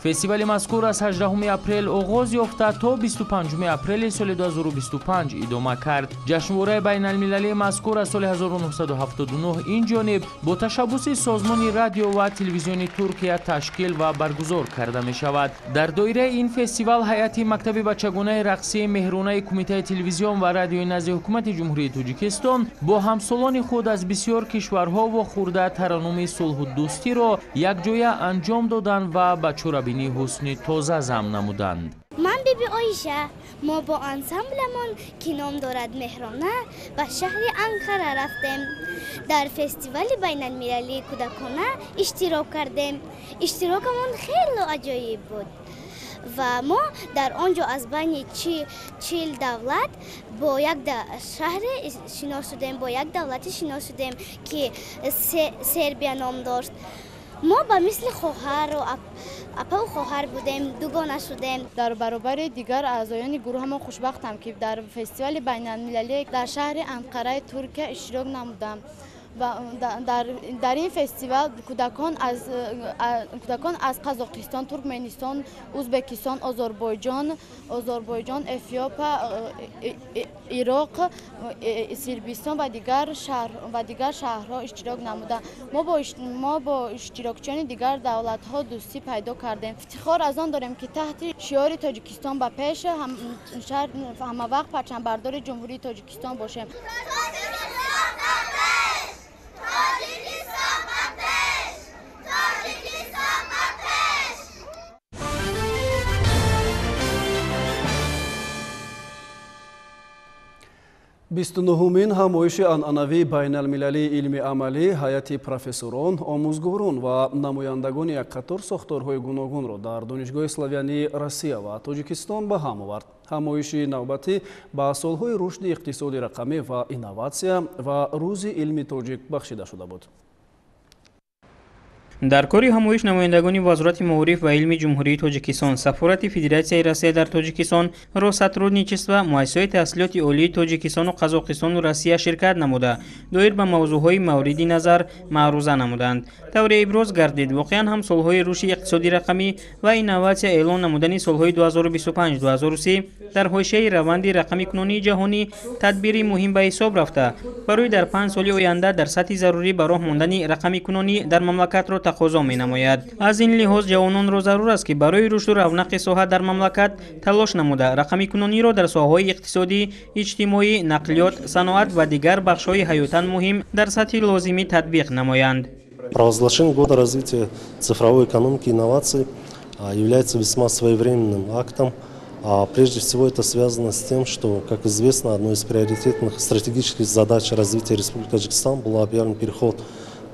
Фестивали мазкур аз 18 апрел оғоз ёфта то 25 апрели соли 2025 идома кард. Ҷашнвораи байналмилалии мазкур аз соли 1979 ин ҷониб бо ташаббуси Созмони радио ва телевизиони Туркия ташкил ва баргузор карда мешавад. Дар доираи ин фестивал ҳайати мактаби бачагонаи рақсии Меҳрунаи Кумитаи телевизион ва радиои назди Ҳукумати Ҷумҳурии Тоҷикистон бо ҳамсолони худ аз бисёр кишварҳо вохӯрда тараннуми сулҳу дӯстиро якҷоя анҷом доданд ва ба чорабинии ҳусни тоза зам намуданд. Ман Биби Оиша. Мо бо ансамбламон, ки ном дорад Меҳрона, ба шаҳри Анқара рафтем. Дар фестивали байналмилалии кӯдакона иштирок кардем. Иштирокамон хело аҷоиб буд ва мо дар он ҷо аз байни 40 давлат бо як шаҳре шинос шудем, бо як давлате шинос шудем, ки Сербия ном дошт. Мо ба мисли хоҳару апаву хоҳар будем, дугона шудем. Дар баробари дигар аъзоёни гурӯҳамон хушбахтам, ки дар фестивали байналмилалӣ дар шаҳри Анқараи Туркия иштирок намудам. Дар ин фестивал кӯдакон аз Қазоқистон, Туркменистон, Ӯзбекистон, Озарбойҷон, Эфиопия, Ироқ, Сирбистон ва дигар шаҳрҳо иштирок намуданд. Мо бо иштирокчиёни дигар давлатҳо дӯстӣ пайдо кардем. Ифтихор аз он дорем, ки таҳти шиори Тоҷикистон ба пеш ҳамавақт парчамбардори Ҷумҳурии Тоҷикистон бошем. 29-умин ҳамоиши анъанавии байналмилалии илми амалӣ ҳайати профессорон, омӯзгорон ва намояндагони як қатор сохторҳои гуногунро дар Донишгоҳи славянии Россия ва Тоҷикистон ба ҳам овард. Ҳамоиши навбатӣ ба солҳои рушди иқтисоди рақамӣ ва инноватсия ва рӯзи илми тоҷик бахшида шуда буд. Дар кори ҳамоиш намояндагони Вазорати маориф ва илми Ҷумҳурии Тоҷикистон, Сафорати Федератсияи Россия дар Тоҷикистон, Россотрудничество, муассисаҳои таҳсилоти олии Тоҷикистону Қазоқистону Россия ширкат намуда, доир ба мавзӯъҳои мавриди назар маъруза намуданд. Тавре иброз гардид, воқеан ҳам солҳои рушди иқтисоди рақамӣ ва инноватсия эълон намудани солҳои 2025-2030 дар ҳошияи раванди рақамикунонии ҷаҳонӣ тадбири муҳим ба ҳисоб рафта, барои дар 5 соли оянда дар сатҳи зарурӣ ба роҳ мондани рақамикунонӣ дар мамлакатро тақозо менамояд. Аз ин лиҳоз ҷавононро зарур аст, ки барои рушду равнақи соҳа дар мамлакат талош намуда, рақамикунониро дар соҳаҳои иқтисодӣ, иҷтимоӣ, нақлиёт, саноат ва дигар бахшҳои ҳаётан муҳим дар сатҳи лозимӣ татбиқ намоянд. Провозглашение года развития цифровой экономики и инноваций является весьма своевременным актом. Прежде всего это связано с тем, что, как известно, одной из приоритетных стратегических задач развития Республики Таджикистан был объявлен переход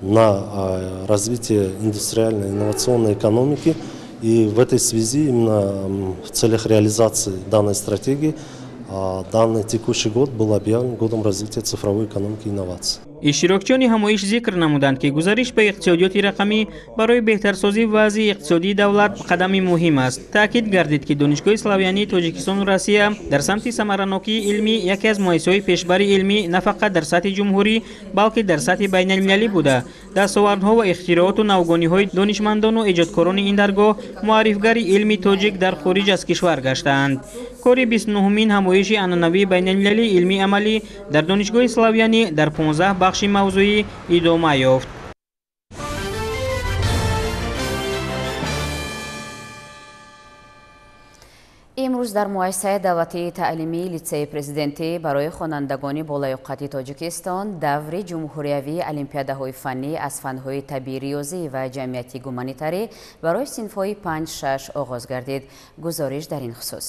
на развитие индустриальной инновационной экономики. И в этой связи именно в целях реализации данной стратегии данный текущий год был объявлен годом развития цифровой экономики и инноваций. Иштирокчиёни ҳамоиш зикр намуданд, ки гузариш ба иқтисодиёти рақамӣ барои беҳтарсозии вазъи иқтисодии давлат қадами муҳим аст. Таъкид гардид, ки Донишгоҳи славянии Тоҷикистону Россия дар самти самаранокии илмӣ яке аз муассисаҳои пешбари илмӣ на фақат дар сатҳи ҷумҳурӣ, балки дар сатҳи байналмилалӣ буда, дастовардҳо ва ихтирооту навгониҳои донишмандону эҷодкорони ин даргоҳ муаррифгари илми тоҷик дар хориҷ аз кишвар гаштаанд. Кори 29-умин ҳамоиши анъанавии байналмилалии илмии амалӣ дар Донишгоҳи славянӣ дар 15 бахши мавзӯӣ идома ёфт. Имрӯз дар муассисаи давлатии таълимии литсеи президентӣ барои хонандагони болаёқати Тоҷикистон даври ҷумҳуриявии олимпиадаҳои фаннӣ аз фанҳои табиӣ, риёзӣ ва ҷамъиятӣ гуманитарӣ барои синфҳои 5-6 оғоз гардид. Гузориш дар ин хусус.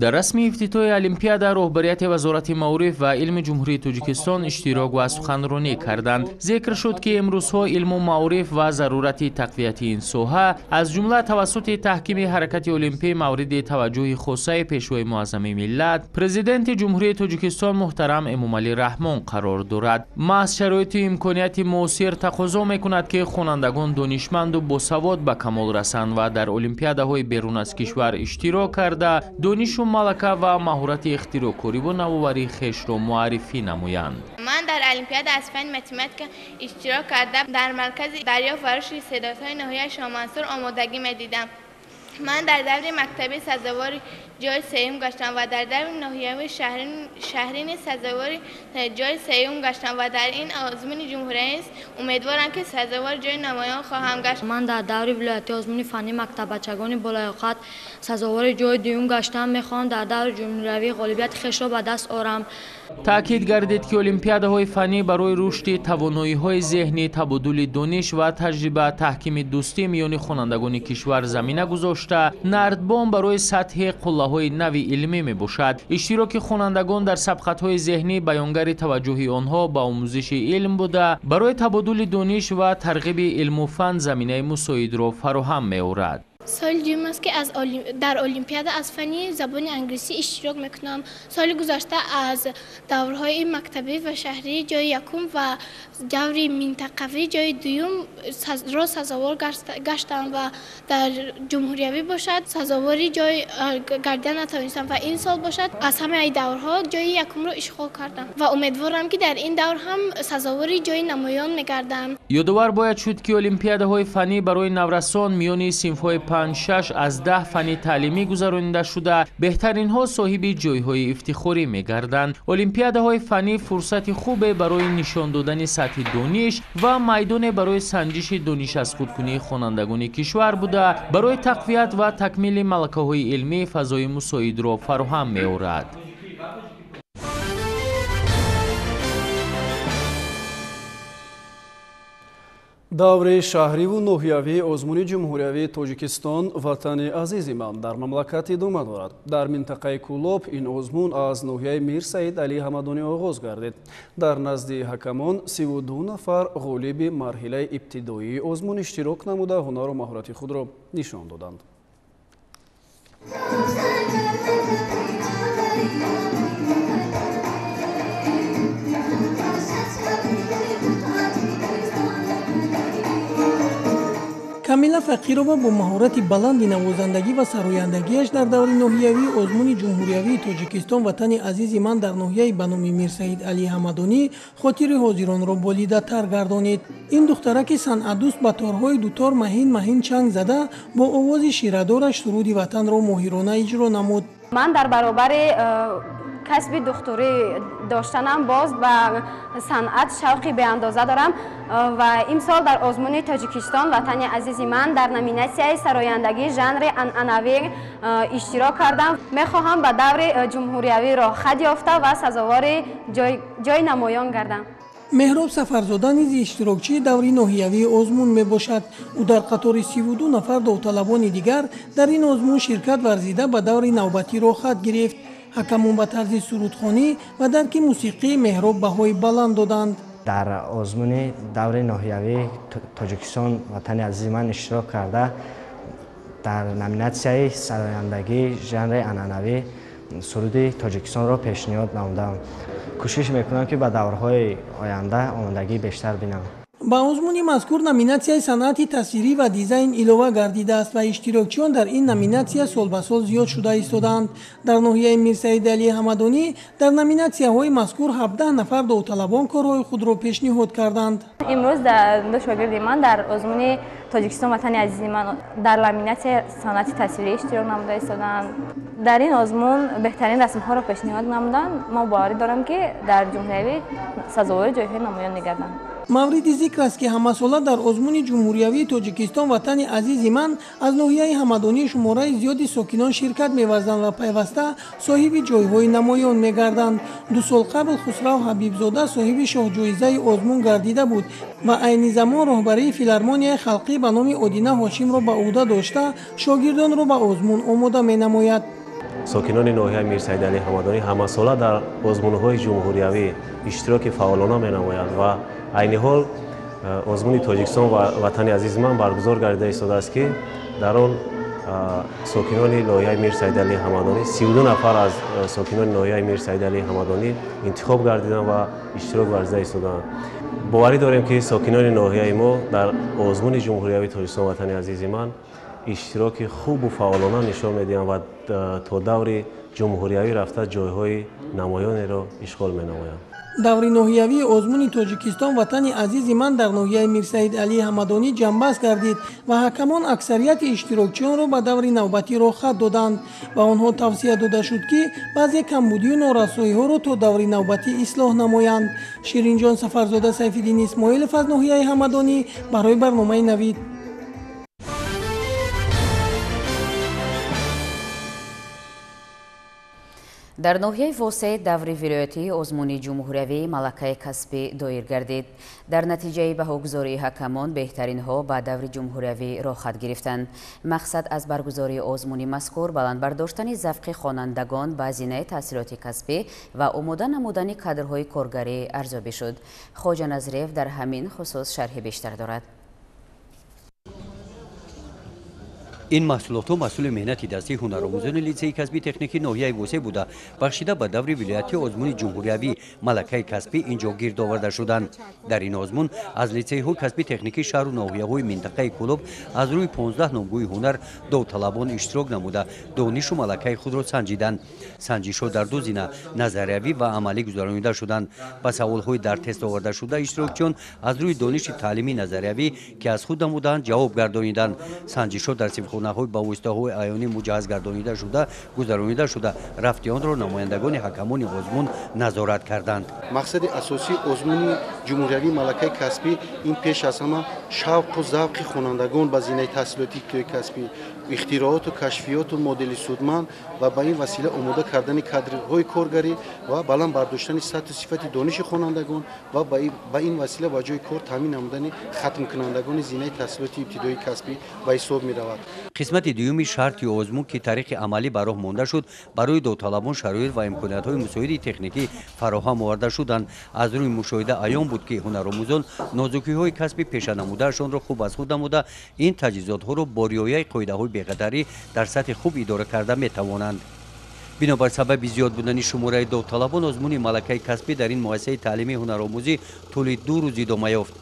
Дар расми ифтитоҳи олимпиада роҳбарияти Вазорати маориф ва илми Ҷумҳурии Тоҷикистон иштирок ва суханронӣ карданд. Зикр шуд, ки имрӯзҳо илму маориф ва зарурати тақвияти ин соҳа аз ҷумла тавассути таҳкими ҳаракати олимпӣ мавриди таваҷҷӯҳи хосаи Пешвои муаззами миллат, Президенти Ҷумҳурии Тоҷикистон муҳтарам Эмомалӣ Раҳмон қарор дорад. Маҳз шароити имконияти муосир тақозо мекунад, ки хонандагон донишманду босавод ба камол расанд ва дар олимпиадаҳои берун аз кишвар иштирок карда, донишу малака ва маҳорати ихтироъкориву навоварии хешро муаррифӣ намоянд. Ман дар олимпиада аз фанни математика иштирок карда, дар маркази дарёфт ва рушди истеъдодҳои ноҳияи Шоҳмансур омодагӣ медидам. Ман дар даври мактабӣ сазовори ҷои сеюм гаштам ва дар даври ноҳиявии шаҳрӣ низ сазовори ҷои сеюм гаштам ва дар ин озмуни ҷумҳуриявӣ низ умедворам, ки сазовори ҷои намоён хоҳам гашт. Ман дар даври вилоятии озмуни фаннии мактаббачагони болаёқат сазовори ҷои дуюм гаштам. Мехоҳам дар даври ҷумҳуриявӣ ғолибияти хешро ба даст орам. Таъкид гардид, ки олимпиадаҳои фаннӣ барои рушди тавоноиҳои зеҳнӣ, табодули дониш ва таҷриба, таҳкими дӯстӣ миёни хонандагони кишвар замина гузошта, нардбон барои сатҳи қуллаҳои нави илмӣ мебошад. Иштироки хонандагон дар сабқатҳои зеҳнӣ баёнгари таваҷҷӯҳи онҳо ба омӯзиши илм буда, барои табодули дониш ва тарғиби илму фан заминаи мусоидро фароҳам меорад. Соли дуюм аст, ки дар олимпиада аз фанни забони англисӣ иштирок мекунам. Соли гузашта аз даврҳои мактабӣ ва шаҳрӣ ҷои якум ва даври минтақавӣ ҷои дуюмро сазовор гаштам ва дар ҷумҳуриявӣ бошад сазовори ҷой гардида натавонистам ва ин сол бошад аз ҳамаи даврҳо ҷои якумро ишғол кардам ва умедворам, ки дар ин давр ҳам сазовори ҷои намоён мегардам. Ёдовар бояд шуд, ки олимпиадаҳои фаннӣ барои наврасон миёни синфҳои 5-6 аз 10 фанни таълимӣ гузаронида шуда, беҳтаринҳо соҳиби ҷойҳои ифтихорӣ мегарданд. Олимпиадаҳои фаннӣ фурсати хубе барои нишон додани сатҳи дониш ва майдоне барои санҷиши дониш аз худкунии хонандагони кишвар буда, барои тақвият ва такмили малакаҳои илмӣ фазои мусоидро фароҳам меорад. Даври шаҳриву ноҳиявии озмуни ҷумҳуриявии Тоҷикистон «Ватани азизи ман» дар мамлакат идома дорад. Дар минтақаи Кӯлоб ин озмун аз ноҳияи Мир Саид Алӣ Ҳамадонӣ оғоз гардид. Дар назди ҳакамон 32 нафар ғолиби марҳилаи ибтидоии озмун иштирок намуда, ҳунару маҳорати худро нишон доданд. Камила Фақирова бо маҳорати баланди навозандагӣ ва сарояндагиаш дар даври ноҳиявии озмуни ҷумҳуриявии Тоҷикистон «Ватани азизи ман» дар ноҳияи ба номи Мирсаид Алӣ Ҳамадонӣ хотири ҳозиронро болидатар гардонид. Ин духтараки санъатдӯст ба торҳои дутор маҳин маҳин чанг зада, бо овози ширадораш суруди ватанро моҳирона иҷро намуд. Ман дар баробари Касби духтурӣ доштанам боз ба санъат шавқи беандоза дорам ва имсол дар озмуни Тоҷикистон Ватани азизи ман дар номинатсияи сарояндагӣ жанри анъанавӣ иштирок кардам. Мехоҳам ба даври ҷумҳуриявӣ роҳхат ёфта ва сазовори ҷои намоён гардам. Меҳроб Сафарзода низ иштирокчии даври ноҳиявии озмун мебошад. Ӯ дар қатори 32 нафар довталабони дигар дар ин озмун ширкат варзида ба даври навбатӣ роҳхат гирифт. Ҳакамон ба тарзи сурудхонӣ ва дарки мусиқии Меҳроб баҳои баланд доданд. Дар озмуни даври ноҳиявии Тоҷикистон Ватани азизи ман иштирок карда, дар номинатсияи сарояндагии жанри анъанавӣ суруди Тоҷикистонро пешниҳод намудам. Кӯшиш мекунам, ки ба даврҳои оянда омодагӣ бештар бинам. Ба озмуни мазкур номинатсияи санъати тасвирӣ ва дизайн илова гардидааст ва иштирокчиён дар ин номинатсия сол ба сол зиёд шуда истодаанд. Дар ноҳияи Мирсаид Алии Ҳамадонӣ дар номинатсияҳои мазкур 17 нафар довталабон корҳои худро пешниҳод карданд. Имрӯз ду шогирди ман дар озмуни Тоҷикистон Ватани азизи ман дар номинатсияи санъати тасвирӣ иштирок намуда истодаанд. Дар ин озмун беҳтарин расмҳоро пешниҳод намуданд. Мо боварӣ дорам, ки дар ҷумҳуриявӣ сазовори ҷойҳои намоён мегарданд. Мавриди зикр аст, ки ҳамасола дар озмуни ҷумҳуриявии Тоҷикистон Ватани азизи ман аз ноҳияи Ҳамадонӣ шумораи зиёди сокинон ширкат меварзанд ва пайваста соҳиби ҷойҳои намоён мегарданд. 2 сол қабл Хусрав Ҳабибзода соҳиби шоҳҷоизаи озмун гардида буд ва айни замон роҳбарии филармонияи халқӣ ба номи Одина Ҳошимро ба ӯҳда дошта, шогирдонро ба озмун омода менамояд. Сокинони ноҳияи Мирсаид Алии Ҳамадонӣ ҳамасола дар озмунҳои ҷумҳуриявӣ иштироки фаъолона менамоянд ва айни ҳол озмуни Тоҷикистон ва Ватани азизи ман баргузор гардида истодааст, ки дар он сокинони ноҳияи Мирсаид Алии Ҳамадонӣ 32 нафар аз сокинони ноҳияи Мирсаид Алии Ҳамадонӣ интихоб гардиданд ва иштирок варзида истодаанд. Боварӣ дорем, ки сокинони ноҳияи мо дар озмуни ҷумҳуриявии Тоҷикистон Ватани азизи ман иштироки хубу фаъолона нишон медиҳанд ва то даври ҷумҳуриявӣ рафта ҷойҳои намоёнеро ишғол менамоянд. Даври ноҳиявии озмуни Тоҷикистон Ватани азизи ман дар ноҳияи Мирсаид Алии Ҳамадонӣ ҷамъбаст гардид ва ҳакамон аксарияти иштирокчиёнро ба даври навбатӣ роҳхат доданд. Ба онҳо тавсия дода шуд, ки баъзе камбудию норасоиҳоро то даври навбатӣ ислоҳ намоянд. Ширинҷон Сафарзода, Сайфиддин Исмоилов аз ноҳияи Ҳамадонӣ барои барномаи Навид. Дар ноҳияи Восеъ даври вилоятии озмуни ҷумҳуриявии малакаи касбӣ доир гардид. Дар натиҷаи баҳогузории ҳакамон беҳтаринҳо ба даври ҷумҳуриявӣ роҳхат гирифтанд. Мақсад аз баргузории озмуни мазкур баланд бардоштани завқи хонандагон ба зинаи таҳсилоти касбӣ ва омода намудани кадрҳои коргарӣ арзёбӣ шуд. Хоҷа Назриев дар ҳамин хусус шарҳи бештар дорад. Ин маҳсулотҳо маҳсули меҳнати дастии ҳунаромӯзони литсейи касбии техникии ноҳияи Восеъ буда, бахшида ба даври вилоятии озмуни ҷумҳуриявӣ малакаи касбӣ инҷо гирд оварда шуданд. Дар ин озмун аз литсейҳои касбии техникии шаҳру ноҳияҳои минтақаи Кӯлоб аз рӯи 15 номгӯи ҳунар довталабон иштирок намуда, донишу малакаи худро санҷиданд. Санҷишҳо дар ду зина назариявӣ ва амалӣ гузаронида шуданд. Ба саволҳои дар тест овардашуда иштирокчиён аз рӯи дониши таълимии назариявӣ, ки аз худ намудаанд, ҷавоб гардониданд. Санҷишҳо дар синфхонаҳои ба воситаҳои аёнӣ муҷаҳҳаз гардонида шуда гузаронида шуда, рафти онро намояндагони ҳакамони озмун назорат карданд. Мақсади асосии озмуни ҷумҳуриявии малакаи касбӣ ин пеш аз ҳама шавқу завқи хонандагон ба зинаи таҳсилоти ибтидоии касбӣ, ихтирооту кашфиёту модели судманд ва ба ин васила омода кардани кадрҳои коргарӣ ва баланд бардоштани сатҳу сифати дониши хонандагон ва ба ин васила ба ҷои кор таъмин намудани хатмкунандагони зинаи таҳсилоти ибтидоии касбӣ ба ҳисоб меравад. Қисмати дуюми шарти озмун, ки тариқи амалӣ ба роҳ монда шуд, барои довталабон шароит ва имкониятҳои мусоиди техникӣ фароҳам оварда шуданд. Аз рӯи мушоҳида аён буд, ки ҳунаромӯзон нозукиҳои касби пешанамудаашонро хуб аз худ намуда, ин таҷҳизотҳоро бо риояи қоидаҳои бехатарӣ дар сатҳи хуб идора карда метавонанд. Бинобар сабаби зиёд будани шумораи довталабон озмуни малакаи касбӣ дар ин муассисаи таълимии ҳунаромӯзӣ тӯли 2 рӯз идома ёфт.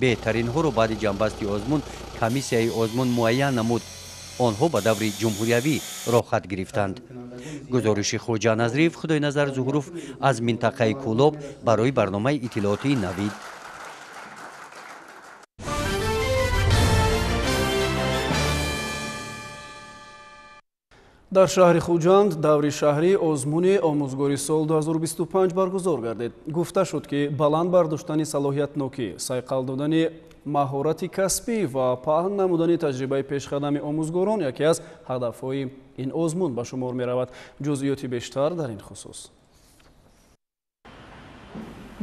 Беҳтаринҳоро баъди ҷамъбасти озмун комиссияи озмун муайян намуд. Онҳо ба даври ҷумҳуриявӣ роҳхат гирифтанд. Гузориши Хоҷа Назриев, Худойназар Зуҳуров аз минтақаи Кӯлоб барои барномаи иттилоотии Навид. Дар шаҳри Хуҷанд даври шаҳрии озмуни омӯзгори сол 2025 баргузор гардид. Гуфта шуд, ки баланд бардоштани салоҳиятнокӣ, сайқал додани маҳорати касбӣ ва паҳн намудани таҷрибаи пешқадами омӯзгорон яке аз ҳадафҳои ин озмун ба шумор меравад. Ҷузъиёти бештар дар ин хусус.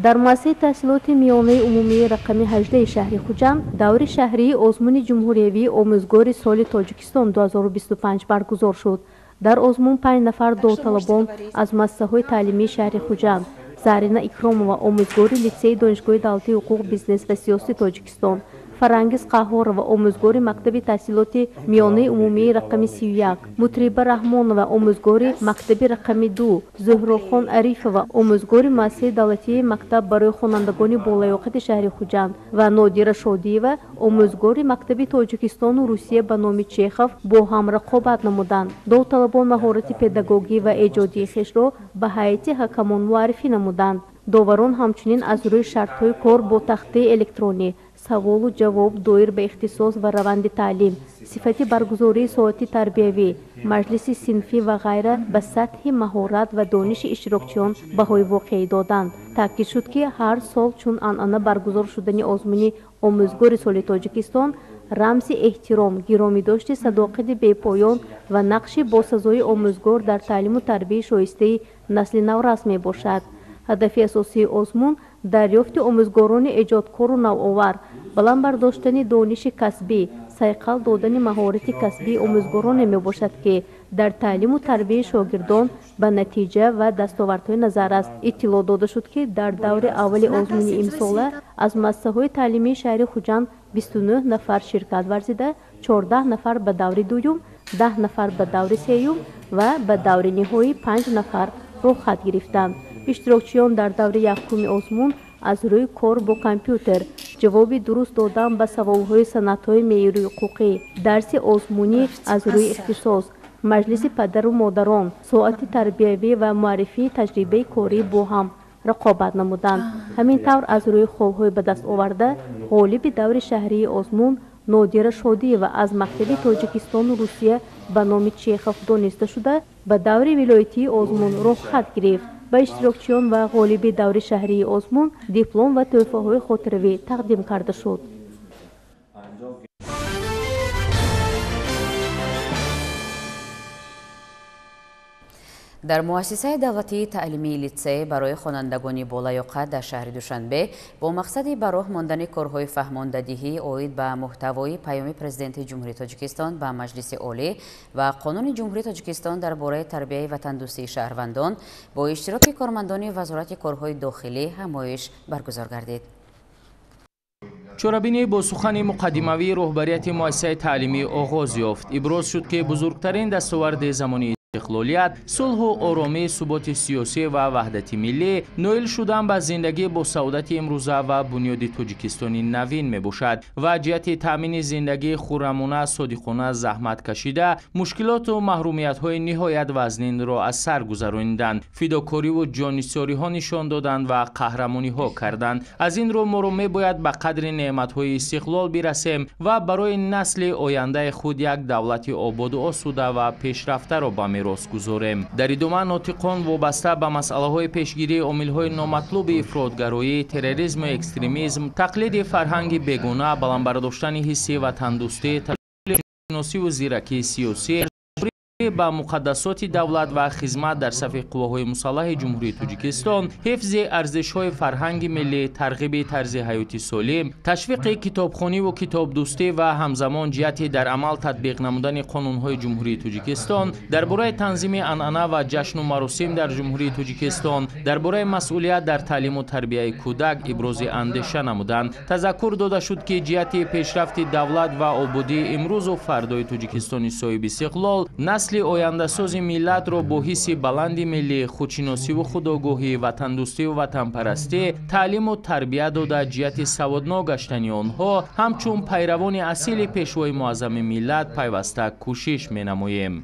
Дар муассисаи таҳсилоти миёнаи умумии рақами 18 шаҳри Хуҷанд даври шаҳрии озмуни ҷумҳуриявии омӯзгори соли Тоҷикистон 2025 баргузор шуд. Дар озмун 5 нафар довталабон аз муассисаҳои таълимии шаҳри Хуҷанд: Зарина Икромова, омӯзгори литсеи Донишгоҳи давлатии ҳуқуқ, бизнес ва сиёсати Тоҷикистон, Фарангиз Қаҳҳорова, омӯзгори мактаби таҳсилоти миёнаи умумии рақами 31, Мутриба Раҳмонова, омӯзгори мактаби рақами 2, Зуҳрохон Арифова, омӯзгори муассисаи давлатии мактаб барои хонандагони болаёқати шаҳри Хуҷанд ва Нодира Шодиева, омӯзгори мактаби Тоҷикистону Русия ба номи Чехов бо ҳам рақобат намуданд. Довталабон маҳорати педагогӣ ва эҷодии хешро ба ҳайати ҳакамон муаррифӣ намуданд. Доварон ҳамчунин аз рӯи шартҳои кор бо тахтаи электронӣ, саволу ҷавоб доир ба ихтисос ва раванди таълим, сифати баргузории соати тарбиявӣ, маҷлиси синфӣ ва ғайра ба сатҳи маҳорат ва дониши иштирокчиён баҳои воқеӣ доданд. Таъкид шуд, ки ҳар сол чун анъана баргузор шудани озмуни омӯзгори соли Тоҷикистон рамзи эҳтиром, гиромидошти садоқати бепоён ва нақши босазои омӯзгор дар таълиму тарбияи шоистаи насли наврас мебошад. Ҳадафи асосии озмун дарёфти омӯзгорони эҷодкору навовар, баланд бардоштани дониши касбӣ, сайқал додани маҳорати касбии омӯзгороне мебошад, ки дар таълиму тарбияи шогирдон ба натиҷа ва дастовардҳои назаррас. Иттилоъ дода шуд, ки дар даври аввали озмуни имсола аз муассисаҳои таълимии шаҳри Хуҷанд 29 нафар ширкат варзида, 14 нафар ба даври дуюм, 10 нафар ба даври сеюм ва ба даври ниҳоӣ 5 нафар роҳхат гирифтанд. Иштирокчиён дар даври якуми озмун аз рӯи кор бо компютер, ҷавоби дуруст додан ба саволҳои санадҳои меъёрии ҳуқуқӣ, дарси озмунӣ аз рӯи ихтисос, маҷлиси падару модарон, соати тарбиявӣ ва муаррифии таҷрибаи корӣ бо ҳам рақобат намуданд. Ҳамин тавр аз рӯи холҳои ба даст оварда ғолиби даври шаҳрии озмун Нодира Шодиева аз мактаби Тоҷикистону Русия ба номи Чехов дониста шуда, ба даври вилоятии озмун роҳхат гирифт. Ба иштирокчиён ва ғолиби даври шаҳрии озмун диплом ва тӯҳфаҳои хотиравӣ тақдим карда шуд. Дар муассисаи давлатии таълимии литсей барои хонандагони болаёқат дар шаҳри Душанбе бо мақсади ба роҳ мондани корҳои фаҳмондадиҳӣ оид ба муҳтавои паёми Президенти Ҷумҳурии Тоҷикистон ба Маҷлиси Олӣ ва Қонуни Ҷумҳурии Тоҷикистон дар бораи тарбияи ватандӯстии шаҳрвандон бо иштироки кормандони Вазорати корҳои дохилӣ ҳамоиш баргузор гардид. Чорабинӣ бо сухани муқаддимавии роҳбарияти муассисаи таълимӣ оғоз ёфт. Иброз шуд, ки бузургтарин дастоварди замони истиқлолият, сулҳу оромӣ, суботи сиёсӣ ва ваҳдати миллӣ, ноил шудан ба зиндагӣ бо саодати имрӯза ва бунёди Тоҷикистони навин мебошад ва ҷиҳати таъмини зиндагии хуррамона, содиқона заҳмат кашида, мушкилоту маҳрумиятҳои ниҳоят вазнинро аз сар гузарониданд, фидокориву ҷоннисориҳо нишон доданд ва қаҳрамониҳо карданд. Аз ин рӯ моро мебояд ба қадри неъматҳои истиқлол бирасем ва барои насли ояндаи худ як давлати ободу осуда ва пешрафтаро ба мерос гузорем. Дар идома нотиқон вобаста ба масъалаҳои пешгирии омилҳои номатлуби ифротгароӣ, терроризму экстремизм, тақлиди фарҳанги бегона, баланд бардоштани ҳисси ватандӯстӣ, ташкилносиву зиракии сиёсӣ, ба муқаддасоти давлат ва хизмат дар сафи қувваҳои мусаллаҳи Ҷумҳурии Тоҷикистон, ҳифзи арзишҳои фарҳанги миллӣ, тарғиби тарзи ҳаёти солим, ташвиқи китобхониву китобдӯстӣ ва ҳамзамон ҷиҳати дар амал татбиқ намудани қонунҳои Ҷумҳурии Тоҷикистон дар бораи танзими анъана ва ҷашну маросим дар Ҷумҳурии Тоҷикистон, дар бораи масъулият дар таълиму тарбияи кӯдак ибрози андеша намуданд. Тазаккур дода шуд, ки ҷиҳати пешрафти давлат ва ободии имрӯзу фардои Тоҷикистони соҳиби истиқлол, насли ояндасози миллатро бо ҳисси баланди миллӣ, худшиносиву худогоҳӣ, ватандӯстиву ватанпарастӣ таълиму тарбия дода, ҷиҳати саводнок гаштани онҳо ҳамчун пайравони асили Пешвои Муаззами миллат пайваста кӯшиш менамоем.